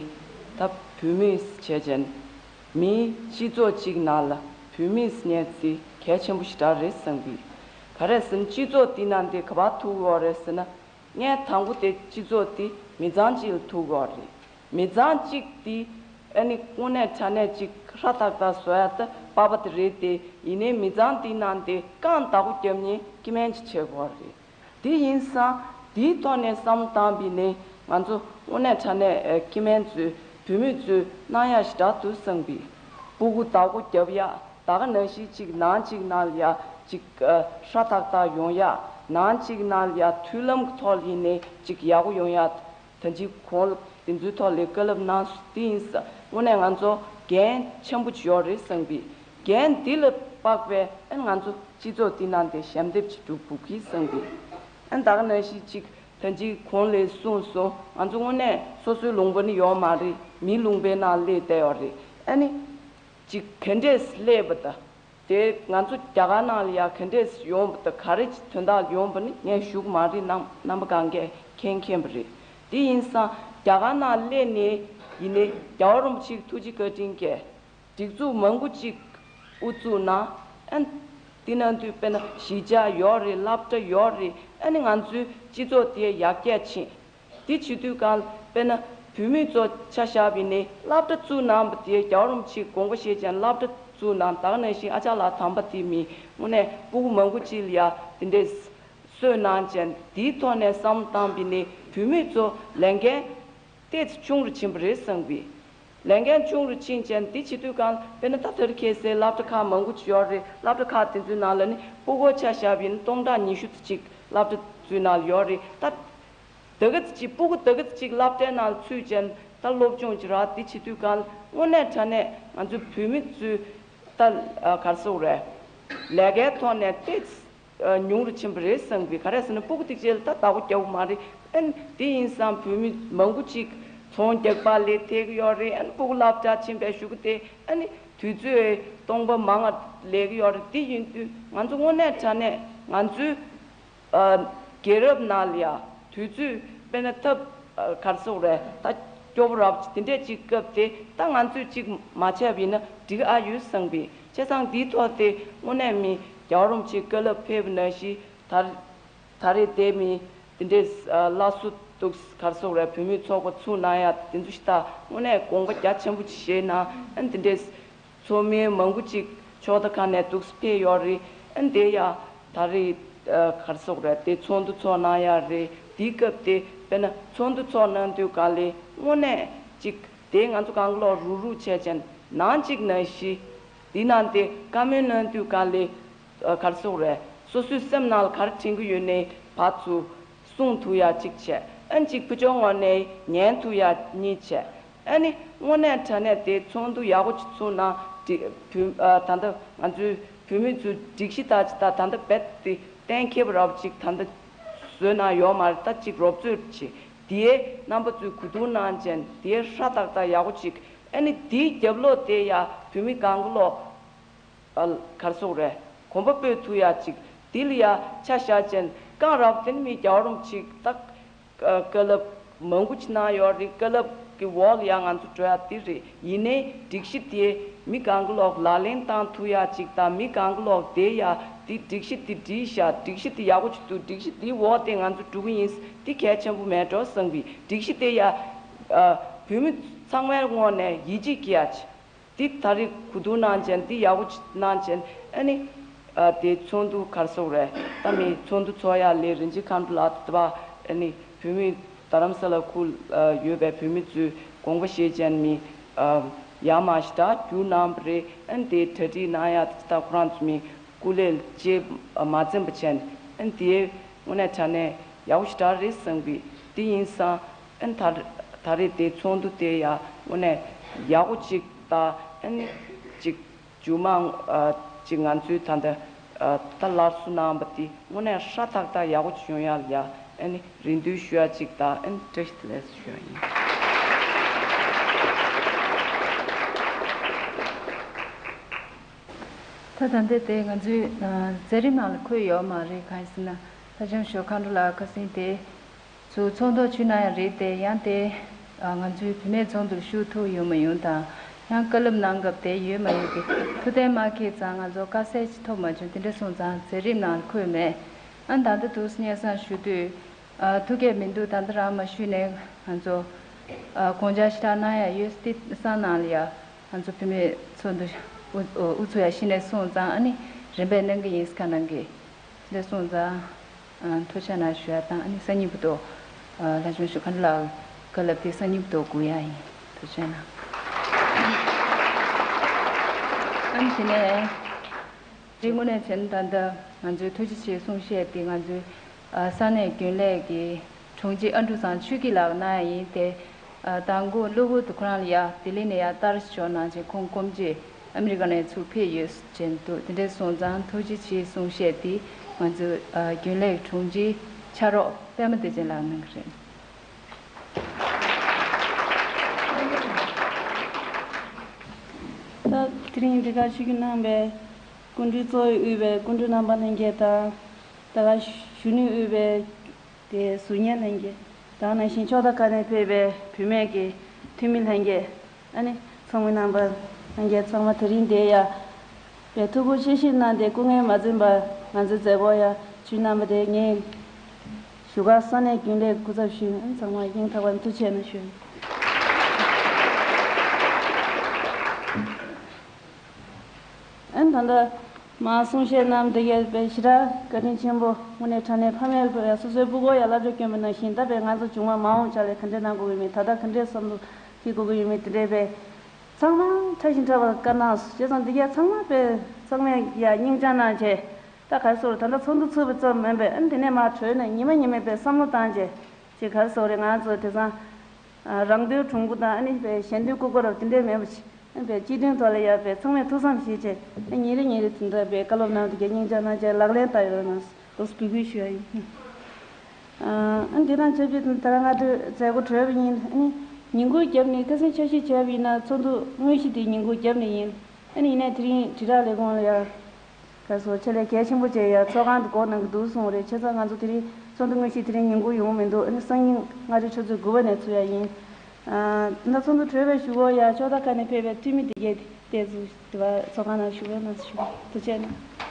ད་བོད་མི་བྱས་ཙང་མིའི་སྤྱི་ཚོགས་གཅིག་ནང་ལ་བོད་མི་ཟེར་མཁན་ཅིག་གལ་ཆེན་པོ་ཞེ་དྲག་རེད་བསམ་གི། ག་རེ་ཟེར་ན་སྤྱི་ཚོགས་དེ་ནང་དེ་ག་པར་ཐུག་ཡོད་རེད་ཟེར་ན་ངས་དང་པོ་དེ་སྤྱི་ཚོགས་དེ་མི་ཚང་གཅིག་ལ་ཐུག་ཡོད་རེད། མི་ཚང་གཅིག་དེ་ཨ་ནི་དངོས་གནས་དྲང་གནས་ཅིག་ཧྲ་ཐག་ཐག་བཟོ་ཡ་ད་དཔའ་བ་དེ་རེད་དེ་ཡིན་ནའི་མི་ཚང་དེ་ནང་དེ་རྐང་བདག་པོ་རྒྱབ་མཁན་སྐྱེ་དམན་ཅིག་བྱེད་དགོས་རེད། དེ་ཡིན་ཙང་དེའི་ཐོག་ནས་བསམ་བློ་བཏང་བས་ནི་ང་ཚོ་དངོས་གནས་དྲང་གནས་ཨ་སྐྱེ་དམན་ཚོས་བུད་མེད་ཚོས་གནང་ཡ་ཞེ་དྲག་འདུག་བསམ་གི། སྤུ་གུ་བདག་པོ་རྒྱབ་ཡ་ད་ག་ནང་བཞིན་ཅིག་ནང་ཅིག་ནང་ལ་ཡ་ཅིག་ཨ་ཧྲ་ཐག་ཐག་ཡོང་ཡ་ནང་ཅིག་ནང་ལ་ཡ་མཐུན་ལམ་གྱི་ཐོག་ལ་ཡིན་ནའི་ཅིག་ཡག་པོ་ཡོང་ཡ། ད་ཅིག་གོང་ལ་དེ་ཚོའི་ཐོག་ལ་བཀའ་སློབ་གནང་སོང་། དེ་ཡིན་ཙང་དངོས་གནས་ང་ཚོ་འགན་ཆེན་པོ་ཅིག་ཡོད་རེད་བསམ་གི། འགན་འདི་ལ་དཔག་པའི་ཨ་ང་ཚོ་སྤྱི་ཚོགས་འདི་ནང་དེ་ཞབས་འདེགས་ཅིག་སྒྲུབ་དགོས་ཀྱི་བསམ་གི། ཨ་ད་ག་ནང་བཞིན་ཅིག་ད་ཅིག་གོང་ལ་གསུངས་སོང་། ང་ཚོ་དངོས་གནས་སོ་སོའི་ལུང་པ་ནི་ཡོད་མ་རེད། མིའི་ལུང་པའི་ནང་སླེབས་བསྡད་ཡོད་རེད། ཨ་ནི་ཅིག་ག་འདྲས་སླེབས་པ་དང་། དེ་ང་ཚོ་རྒྱ་གར་ནང་ལ་ཡ་ག་འདྲས་ཡོང་བ་དང་ག་རེ་དོན་དག་ཡོང་བ་ནི་ངས་ཞུ་གི་མ་རེད། རྣམ་རྣམ་པ་གང་གས་མཁྱེན་མཁྱེན་པ་རེད། དེ་ཡིན་ཙང་རྒྱ་གར་ནང་སླེབས་ནས་ཡིན་ནའི་རྒྱལ་བ་རིན་པོ་ཆེའི་ཐུགས་རྗེ་བཀའ་དྲིན་གྱིས་སྒྲིག་འཛུགས་མང་པོ་ཅིག་དབུ་བཙུགས་གནང་། ཨ་ནི་དེ་ནང་དུ་དཔེར་ན་གཞིས་ཆགས་ཡོད་རེད། སློབ་གྲྭ་ཡོད་རེད། ཨ་ནི་ང་ཚོའི་སྤྱི་ཚོགས་དེ་ཡར་རྒྱས་ཕྱིན། དེ་བྱེད་དུས་གང་དཔེར་ན་བུད་མེད་ཚོ་ཆ་བཞག་པ་ཡིན་ནའི་སློབ་གྲྭ་བཙུགས་གནང་བ་དེ་རྒྱལ་བ་རིན་པོ་ཆེས་དགོངས་པ་བཞེས་ཀྱང་སློབ་གྲྭ་བཙུགས་གནང་། ད་ག་ནང་བཞིན་ཨ་ཅག་ལགས་དམ་པ་དེ་མི་དངོས་གནས་སྤུ་གུ་མང་པོ་ཅིག་ལ་ཡ་དེ་འདྲས་གསོས་གནང་ཅན་དེའི་ཐོག་ནས་བསམ་བློ་བཏང་བ་ཡིན་ནའི་བུད་མེད་ཚོ་ལས་འགན་ཏོག་ཙམ་ཆུང་རུ་ཕྱིན་པ་རེད་བསམ་གི། ལས་འགན་ཆུང་རུ་ཕྱིན་ཅན་དེ་བྱེད་དུས་གང་དཔེར་ན་ད་ལྟར་ཁེ་སའི་སློབ་གྲྭ་ཁག་མང་པོ་ཅིག་ཡོད་རེད། སློབ་གྲྭ་ཁག་དེ་ཚོའི་ནང་ལ་ནི་སྤུ་གུ་ཆ་བཞག་པ་ཡིན་ན་སྟོང་ཕྲག་ཉི་ཤུ་ཙམ་ཅིག་སློབ་གྲྭ་ཚོའི་ནང་ལ་ཡོད་རེད། ད་ད་ག་ཙམ་ཅིག་སྤུ་གུ་ད་ག་ཙམ་ཅིག་སློབ་གྲྭའི་ནང་ལ་ཚུད་ཅན་ད་སློབ་སྦྱོང་ཅིག་རག་དེ་བྱེད་དུས་གང་དངོས་གནས་དྲང་གནས་ང་ཚོའི་བུད་མེད་ཚོའི་ད་ག་རེ་ཟེར་དགོས་རེད། ལས་ཀའི་ཐོག་ནས་ཏོག་ཙམ་ཉུང་རུ་ཕྱིན་པ་རེད་བསམ་གི། ག་རེ་ཟེར་ན་སྤུ་གུ་ཐིག་ཅེ་ལ་ད་བདག་པོ་རྒྱག་གི་མ་རེད། ཨན་དེ་ཡིན་ཙང་བུད་མེད་མང་པོ་ཅིག་ཚོང་རྒྱག་པ་ལས་ཐེག་གི་ཡོད་རེད། ཨན་སྤུ་གུ་སློབ་གྲྭ་ཕྱིན་པའི་གཞུག་གུ་དེ་ཨ་ནི་དུས་ཚོད་སྟོང་པ་མང་ང་ལས་ཀྱི་ཡོད་རེད། དེ་ཡིན་དུས་ང་ཚོ་དངོས་གནས་དྲང་གནས་ང་ཚོའི་ཨ་རྒྱལ་རབས་ནང་ལ་ཡ་དུས་ཚོད་དཔེར་ན་ཐབས་ཨ་ག་རེ་ཟེར་དགོས་རེད། ད་སྐྱོ་པོ་རབ་དེ་འདྲས་ཅིག་སྐབས་དེ་ད་ང་ཚོས་ཅིག་མ་བྱས་པ་ཡིན་ན་འགྲིག་ཨ་ཡོད་བསམ་པའི་བྱས་ཙང་འདིའི་ཐོག་དེ་དངོས་གནས་མི་རྒྱལ་བ་རིན་པོ་ཆེའི་བཀའ་སློབ་ཕེབས་པ་ནང་བཞིན་ད་ད་རེས་དེ་མི་དེ་འདྲས་ཨ་སླར་གསོ་འདུག་ག་རེ་ཟེར་དགོས་རེད། བུད་མེད་ཚོགས་པ་ཚུགས་གནང་ཡ་དེ་ཚོ་ཞིག་ད་དངོས་གནས་དགོངས་པ་རྒྱ་ཆེན་པོ་ཅིག་བཞེས་གནང་། ཨ་ནི་དེ་འདྲས་ཚོགས་མི་མང་པོ་ཅིག་ཕྱོགས་མཐའ་ཁག་ནས་འདུག་སེ་ཕེབས་ཡོད་རེད། ཨ་ནི་དེ་ཡ་ད་རེས་ཨ་ག་རེ་ཟེར་དགོས་རེད། དེ་ཚོགས་འདུ་ཚོགས་གནང་ཡ་རེད། དེའི་སྐབས་དེ་དཔེར་ན་ཚོགས་འདུ་ཚོགས་གནང་དུས་ག་ལེ་དངོས་གནས་ཅིག་དེ་ང་ཚོ་གང་ག་ལོག་རུག་རུག་བྱས་ཅན་ནང་གཅིག་ནང་བཞི། དེ་ནང་དེ་བཀའ་མོལ་གནང་དུས་ག་ལེ་ཨ་ག་རེ་ཟེར་དགོས་རེད། སོ་སོའི་སེམས་ནང་ལ་ག་རེ་དྲན་གྱི་ཡོད་ནའི་ཕར་ཚུར་གསུང་ཐུབ་ཡ་གཅིག་བྱས། ཨ་ནི་གཅིག་ཕུ་ཆོ་ངོས་ནས་ཉན་ཐུབ་ཡ་གཉིས་བྱས། ཨ་ནི་དངོས་གནས་དྲང་གནས་དེ་ཚོགས་འདུ་ཡག་པོ་ཅིག་ཚུགས་ན་འགྲིག་བུ་ཨ་ད་ལྟ་ང་ཚོའི་བུད་མེད་ཚོའི་སྒྲིག་གཞི་ལྟར་ཅིག་ད་ད་ལྟ་རྦད་དེ་གཏན་འཁེལ་བ་རབ་ཅིག་ད་ལྟ་བཟོས་གནང་ཡོད་མ་རེད། ད་ཅིག་རོབ་ཚོད་ཅིག་དེའི་རྣམ་པ་ཚོས་གོ་བསྡུར་གནང་ཅན་དེའི་ཧྲ་ཏག་ཏག་ཡག་པོ་ཅིག་ཨ་ནི་དེའི་རྒྱབ་ལོགས་དེ་ཡ་བུད་མེད་གང་ག་ལོག་ཨ་ག་རེ་ཟེར་དགོས་རེད། གོམ་པ་སྤོས་ཐུབ་ཡ་ཅིག་དེ་ལ་ཡ་ཆ་བཞག་ཅན་རྐང་རབ་དེ་ནི་མི་རྒྱལ་བ་རིན་པོ་ཆེས་ད་བཀའ་སློབ་མང་པོ་ཅིག་གནང་ཡོད་རེད། བཀའ་སློབ་ཀྱི་འོག་ལ་ཡ་ང་ཚོ་འགྲོ་ཡ་དེ་རེད། ཡིན་ནའི་སྒྲིག་གཞི་དེ་མི་གང་ག་ལོག་ལག་ལེན་བསྟར་ཐུབ་ཡ་ཅིག་དང་མི་གང་ག་ལོག་དེ་ཡ་དེ་སྒྲིག་གཞི་དེ་བསྒྲིགས་ཤག་སྒྲིག་གཞི་དེ་ཡག་པོ་ཅིག་འདུག་སྒྲིག་གཞི་དེའི་འོག་དེ་ང་ཚོ་འགྲོ་གི་ཡིན། དེ་གལ་ཆེན་པོ་མེད་འགྲོ་བསམ་གི། སྒྲིག་གཞི་དེ་ཡ་ཨ་བུད་མེད་ཚང་མའི་ངོས་ནས་ཡིད་ཆེས་སྐྱེ་ཡ་ཅིག་འདི་ད་རེས་གོ་བསྡུར་གནང་བྱས་འདི་ཡག་པོ་ཅིག་གནང་བྱས་ཨ་ནི་ཨ་དེ་ཚོགས་འདུ་ག་རེ་ཟེར་དགོས་རེད། ད་མི་ཚོགས་འདུ་ཚོགས་ཡག་ལས་རིན་ཆེན་མཁའ་འགྲོ་ལགས་དེ་བ་ཨ་ནི་བུད་མེད་རྡ་རམ་ས་ལ་ཁུལ་ཨ་ཡོད་པའི་བུད་མེད་ཚོས་དགོངས་པ་བཞེས་བྱས་མི་ཨ་ཡར་མར་ཞེ་དྲག་བསྒྱུར་གནང་བ་རེད། ཨ་ནི་དེ་གྲ་སྒྲིག་གནང་ཡག་དེ་ད་ཁོ་རང་ཚོ་མི་སྐུ་ལས་བཅས་མ་འཛེམས་པ་བྱས་ཨ་ནི་དེ་དངོས་གནས་དྲང་གནས་ཡག་པོ་ཞེ་དྲག་རེད་བསམ་གི། དེ་ཡིན་ཙང་ཨ་ནི་ད་ད་རེས་དེ་ཚོགས་འདུ་དེ་ཡ་དངོས་གནས་ཡག་པོ་ཅིག་ད་ཨ་ནི་ཅིག་མཇུག་མ་ཨ་ཅིག་ང་ཚོའི་ད་ལྟ་ཨ་ད་སླར་གསོ་གནང་བ་དེ་དངོས་གནས་ཧྲ་ཐག་ཐག་ཡག་པོ་ཅིག་ཡོང་ཡག་ལ་ཡ་ཨ་ནི་རེ་འདུན་ཞུ་ཡག་ཅིག་དང་ཨ་ནི་བཀྲ་ཤིས་བདེ་ལེགས་ཞུ་ཡག་ཡིན། ད་ད་ལྟ་དེ་ང་ཚོའི་ཨ་མཛད་རིམ་ནང་ལ་འཁོད་ཡོད་མ་རེད། གང་ཡིན་ཟེར་ན་ལྷ་ལྕམ་ཞོ་མཁའ་འགྲོ་ལགས་ཁ་སང་དེ། ཚུར་ཚོགས་འདུར་ཞུགས་གནང་ཡག་རེད་དེ། ཡང་དེ་ཨ་ང་ཚོའི་བུད་མེད་ཚོགས་འདུར་ཞུགས་ཐུབ་ཡོད་མ་ཡོད་དང་། ཡང་བཀའ་སློབ་གནང་སྐབས་དེ་ཡོད་མ་ཡོད་ཀྱི་ཐུགས་གཏན་མ་འཁེལ་ཙང་ང་ཚོ་དཀའ་སེལ་ཅིག་ཐོབ་མ་བྱུང་། དེ་འདྲ་སོང་ཙང་མཛད་རིམ་ནང་འཁོད་མེད། ཨ་ད་ལྟ་འདུག་སྙན་སེང་ཞུ་དུས་ཨ་ཐུགས་བསྐྱེད་མི་འདུག་ད་ལྟ་རང་མ་ཞུས་ནས་ང་ཚོ་ཨ་དགོངས་འཆར་ཞེ་དྲག་གནང་ཡག་ཡོད་དེ་སང་ནང་ལ་ཡ་ང་ཚོ་བུད་མེད་ཚོགས་འདུ་དབུ་དབུ་ཚུགས་ཡག་གཞི་ནས་སོང་ཙང་ཨ་ནི་རིམ་པས་གནང་གི་ཡིན་ཁ་གནང་གི། འདི་སོང་ཙང་ཨ་ཐུགས་རྗེ་གནང་ཞུ་ཡག་དང་ཨ་ནི་སང་ཉིན་བར་དུ་ཨ་ལྷ་ལྕམ་ཞོ་མཁའ་འགྲོ་ལགས་བཀའ་སློབ་དེ་སང་ཉིན་བར་དུ་སྒུག་ཡག་ཡིན། ཐུགས་རྗེ་གནང་། ཨ་ནི་དེ་ནས་དེ་དངོས་གནས་བྱས་ན་ད་ལྟ་ང་ཚོའི་ཐུགས་རྗེ་ཆེའི་གསུང་བཤད་དེ་ང་ཚོའི་ཨ་ས་གནས་རྒྱུན་ལས་ཀྱི་དྲུང་ཆེ་ཨ་འབྲུག་ཚང་ཆོས་སྐྱིད་ལགས་གནང་ཡག་ཡིན་ཏེ། ཨ་མདང་དགོང་གློ་བུར་དུ་ཁོ་རང་ལ་ཡ་ལྡི་ལི་ནས་ཡ་ལྟ་ར་ཞིག་འབྱོར་གནང་བྱས་ཁོང་སྐོམ་རྗེས་ཨ་མི་རི་ཀ་ནས་ཚུར་ཕེབས་ཡོད་ཟེར་འདུག་དེ་འདྲ་སོང་ཙང་ཐུགས་རྗེ་ཆེའི་གསུང་བཤད་འདི་ང་ཚོའི་ཨ་རྒྱུན་ལས་དྲུང་ཆེའི་ཕྱག་རོགས་པད་མ་བདེ་ཆེན་ལགས་གནང་གི་རེད། ད་དེ་རིང་འདི་ག་ཞུ་རྒྱུ་གནང་བའི། སྐུ་མགྲོན་གཙོ་བོ་དབུས་པའི་སྐུ་མགྲོན་རྣམ་པ་ལྷན་རྒྱས་དང་། ད་ག་གཞོན་ནུ་དབུས་པའི་དེ་ཟུར་ཉན་ལྷན་རྒྱས། ད་ག་ནང་བཞིན་ཕྱོགས་མཐའ་ཁག་ནས་ཕེབས་པའི་བུད་མེད་ཀྱི་འཐུས་མི་ལྷན་རྒྱས། ཨ་ནི་ཚོགས་མི་རྣམ་པ་ལྷན་རྒྱས་ཚང་མ་དེ་རིང་འདིར་ཡ་པའི་ཐུགས་ཁུར་ཆེ་བཞེས་གནང་སྟེ་སྐུ་ངལ་མ་འཛེམས་པར་ང་ཚོའི་མཛད་སྒོ་ཡ་བྱོན་གནང་བ་དེ་ངས་བཞུགས་སྒར་ས་གནས་རྒྱུན་ལས་སྐུ་ཚབ་ཞུས། ཨ་ནི་ཚང་མ་སྙིང་ཐག་པ་ནས་ཐུགས་རྗེ་ཆེ་གནང་ཞུ། ཨན། ད་ལྟ་མ་གསུང་བཤད་གནང་བ་དེ་གས་དཔེ་ཞེ་དྲག་བཀའ་དྲིན་ཆེན་པོ། དངོས་གནས་དྲང་གནས་ཕ་མས་སོ་སོའི་སྤུ་གུར་ཡང་བསླབ་བྱ་བསྐྱོན་པ་ནང་བཞིན། ད་དཔེ་ང་ཚོ་གཞུག་མ་མ་འོངས་ཆ་ལ་ག་འདྲས་གནང་དགོས་ཀྱི་མིན། ད་ལྟ་ག་འདྲས་བསམ་བློ་བསྐྱེད་དགོས་ཀྱི་ཡོད་མེད་དེ་འདྲས་དཔེ་ཚང་མ་ཕྲ་ཞིང་ཕྲ་བར་བཀའ་གནང་སོང་། བྱས་ཙང་འདི་གས་ཚང་མ་དཔེ་ཚང་མས་ཡང་སྙིང་བཅངས་གནང་བྱས། ད་ག་རེ་ཟེར། ད་ལྟ་ཚོགས་འདུ་ཚུགས་པ་ཙམ་མིན་པས། ཨ་ནི་དེ་ནས་མར་གྲོལ་ནས་ཉི་མ་ཉི་མའི་དཔེ་བསམ་བློ་བཏང་བྱས། ཅིག་ག་རེ་ཟེར་རེད། ང་ཚོ་དེང་སང་རང་དོན་གྲུང་པོ་དང་། ཨ་ནི་དཔེ་གཞན་དོན་ལྐུགས་པ་རབ་དེ་འདྲས་མེད་པ་ཞིག་ཨ་ནི་དཔེ་སྤྱི་དོན་ཐོག་ལ་ཡ་དཔེ་ཚང་མས་ཐུགས་བསམ་བཞེས་བྱས། ཨ་ནི་ཉིན་རེ་ཉིན་རེ་དེ་འདྲ་དཔེ་བཀའ་སློབ་གནང་དེ་གས་སྙིང་བཅངས་གནང་བྱས་ལག་ལེན་བསྟར་ཡོང་རོགས་གནང་ཟེར་འབོད་སྐུལ་ཞུ་ཡ་ཡིན། ཨ་ནི་དེ་དང་ཆབས་ཅིག་ད་རང་སྔ་དྲོའི་མཛད་སྒོ་གྲོལ་བ་ཡིན། ཨ་ནི་ཉིན་གུང་རྒྱབ་ནས་ཁ་སང་འཆར་གཞི་བྱས་པ་ཡིན་ན་ཚོགས་འདུ་དངོས་གཞི་དེ་ཉིན་གུང་རྒྱབ་ནས་ཡིན། ཨ་ནི་ཡིན་ནའི་དེ་རིང་དྲིལ་བསྒྲགས་ལས་ཁུངས་ལ་ཡ། ག་རེ་ཟེར། ཆེད་ལས་གལ་ཆེན་པོ་བྱས་ཡ་ཚོགས་ཁང་དུ་སྒོ་ནང་གི་འདུག་གསུངས་རེད། བྱས་ཙང་ང་ཚོ་དེ་རིང་ཚོགས་འདུ་དངོས་གཞི་དེ་རིང་ཉིན་གུང་ཡོང་མི་འདུག་ཨ་ནི་སང་ཉིན་སྔ་དྲོའི་ཆུ་ཚོད་དགུ་པ་ནས་ཚུགས་ཡ་ཡིན། ཨ། ད་ཚོགས་འདུ་གྲོལ་བའི་གཞུག་གུ་ཡ་ཕྱོགས་མཐའ་ཁག་ནས་ཕེབས་པའི་འཐུས་མི་དེ་གས་དེ་ཚོ་དེ་བ་ཚོགས་ཁང་ནང་བཞུགས་རོགས་གནང་ཞུ། ཐུགས་རྗེ་གནང་།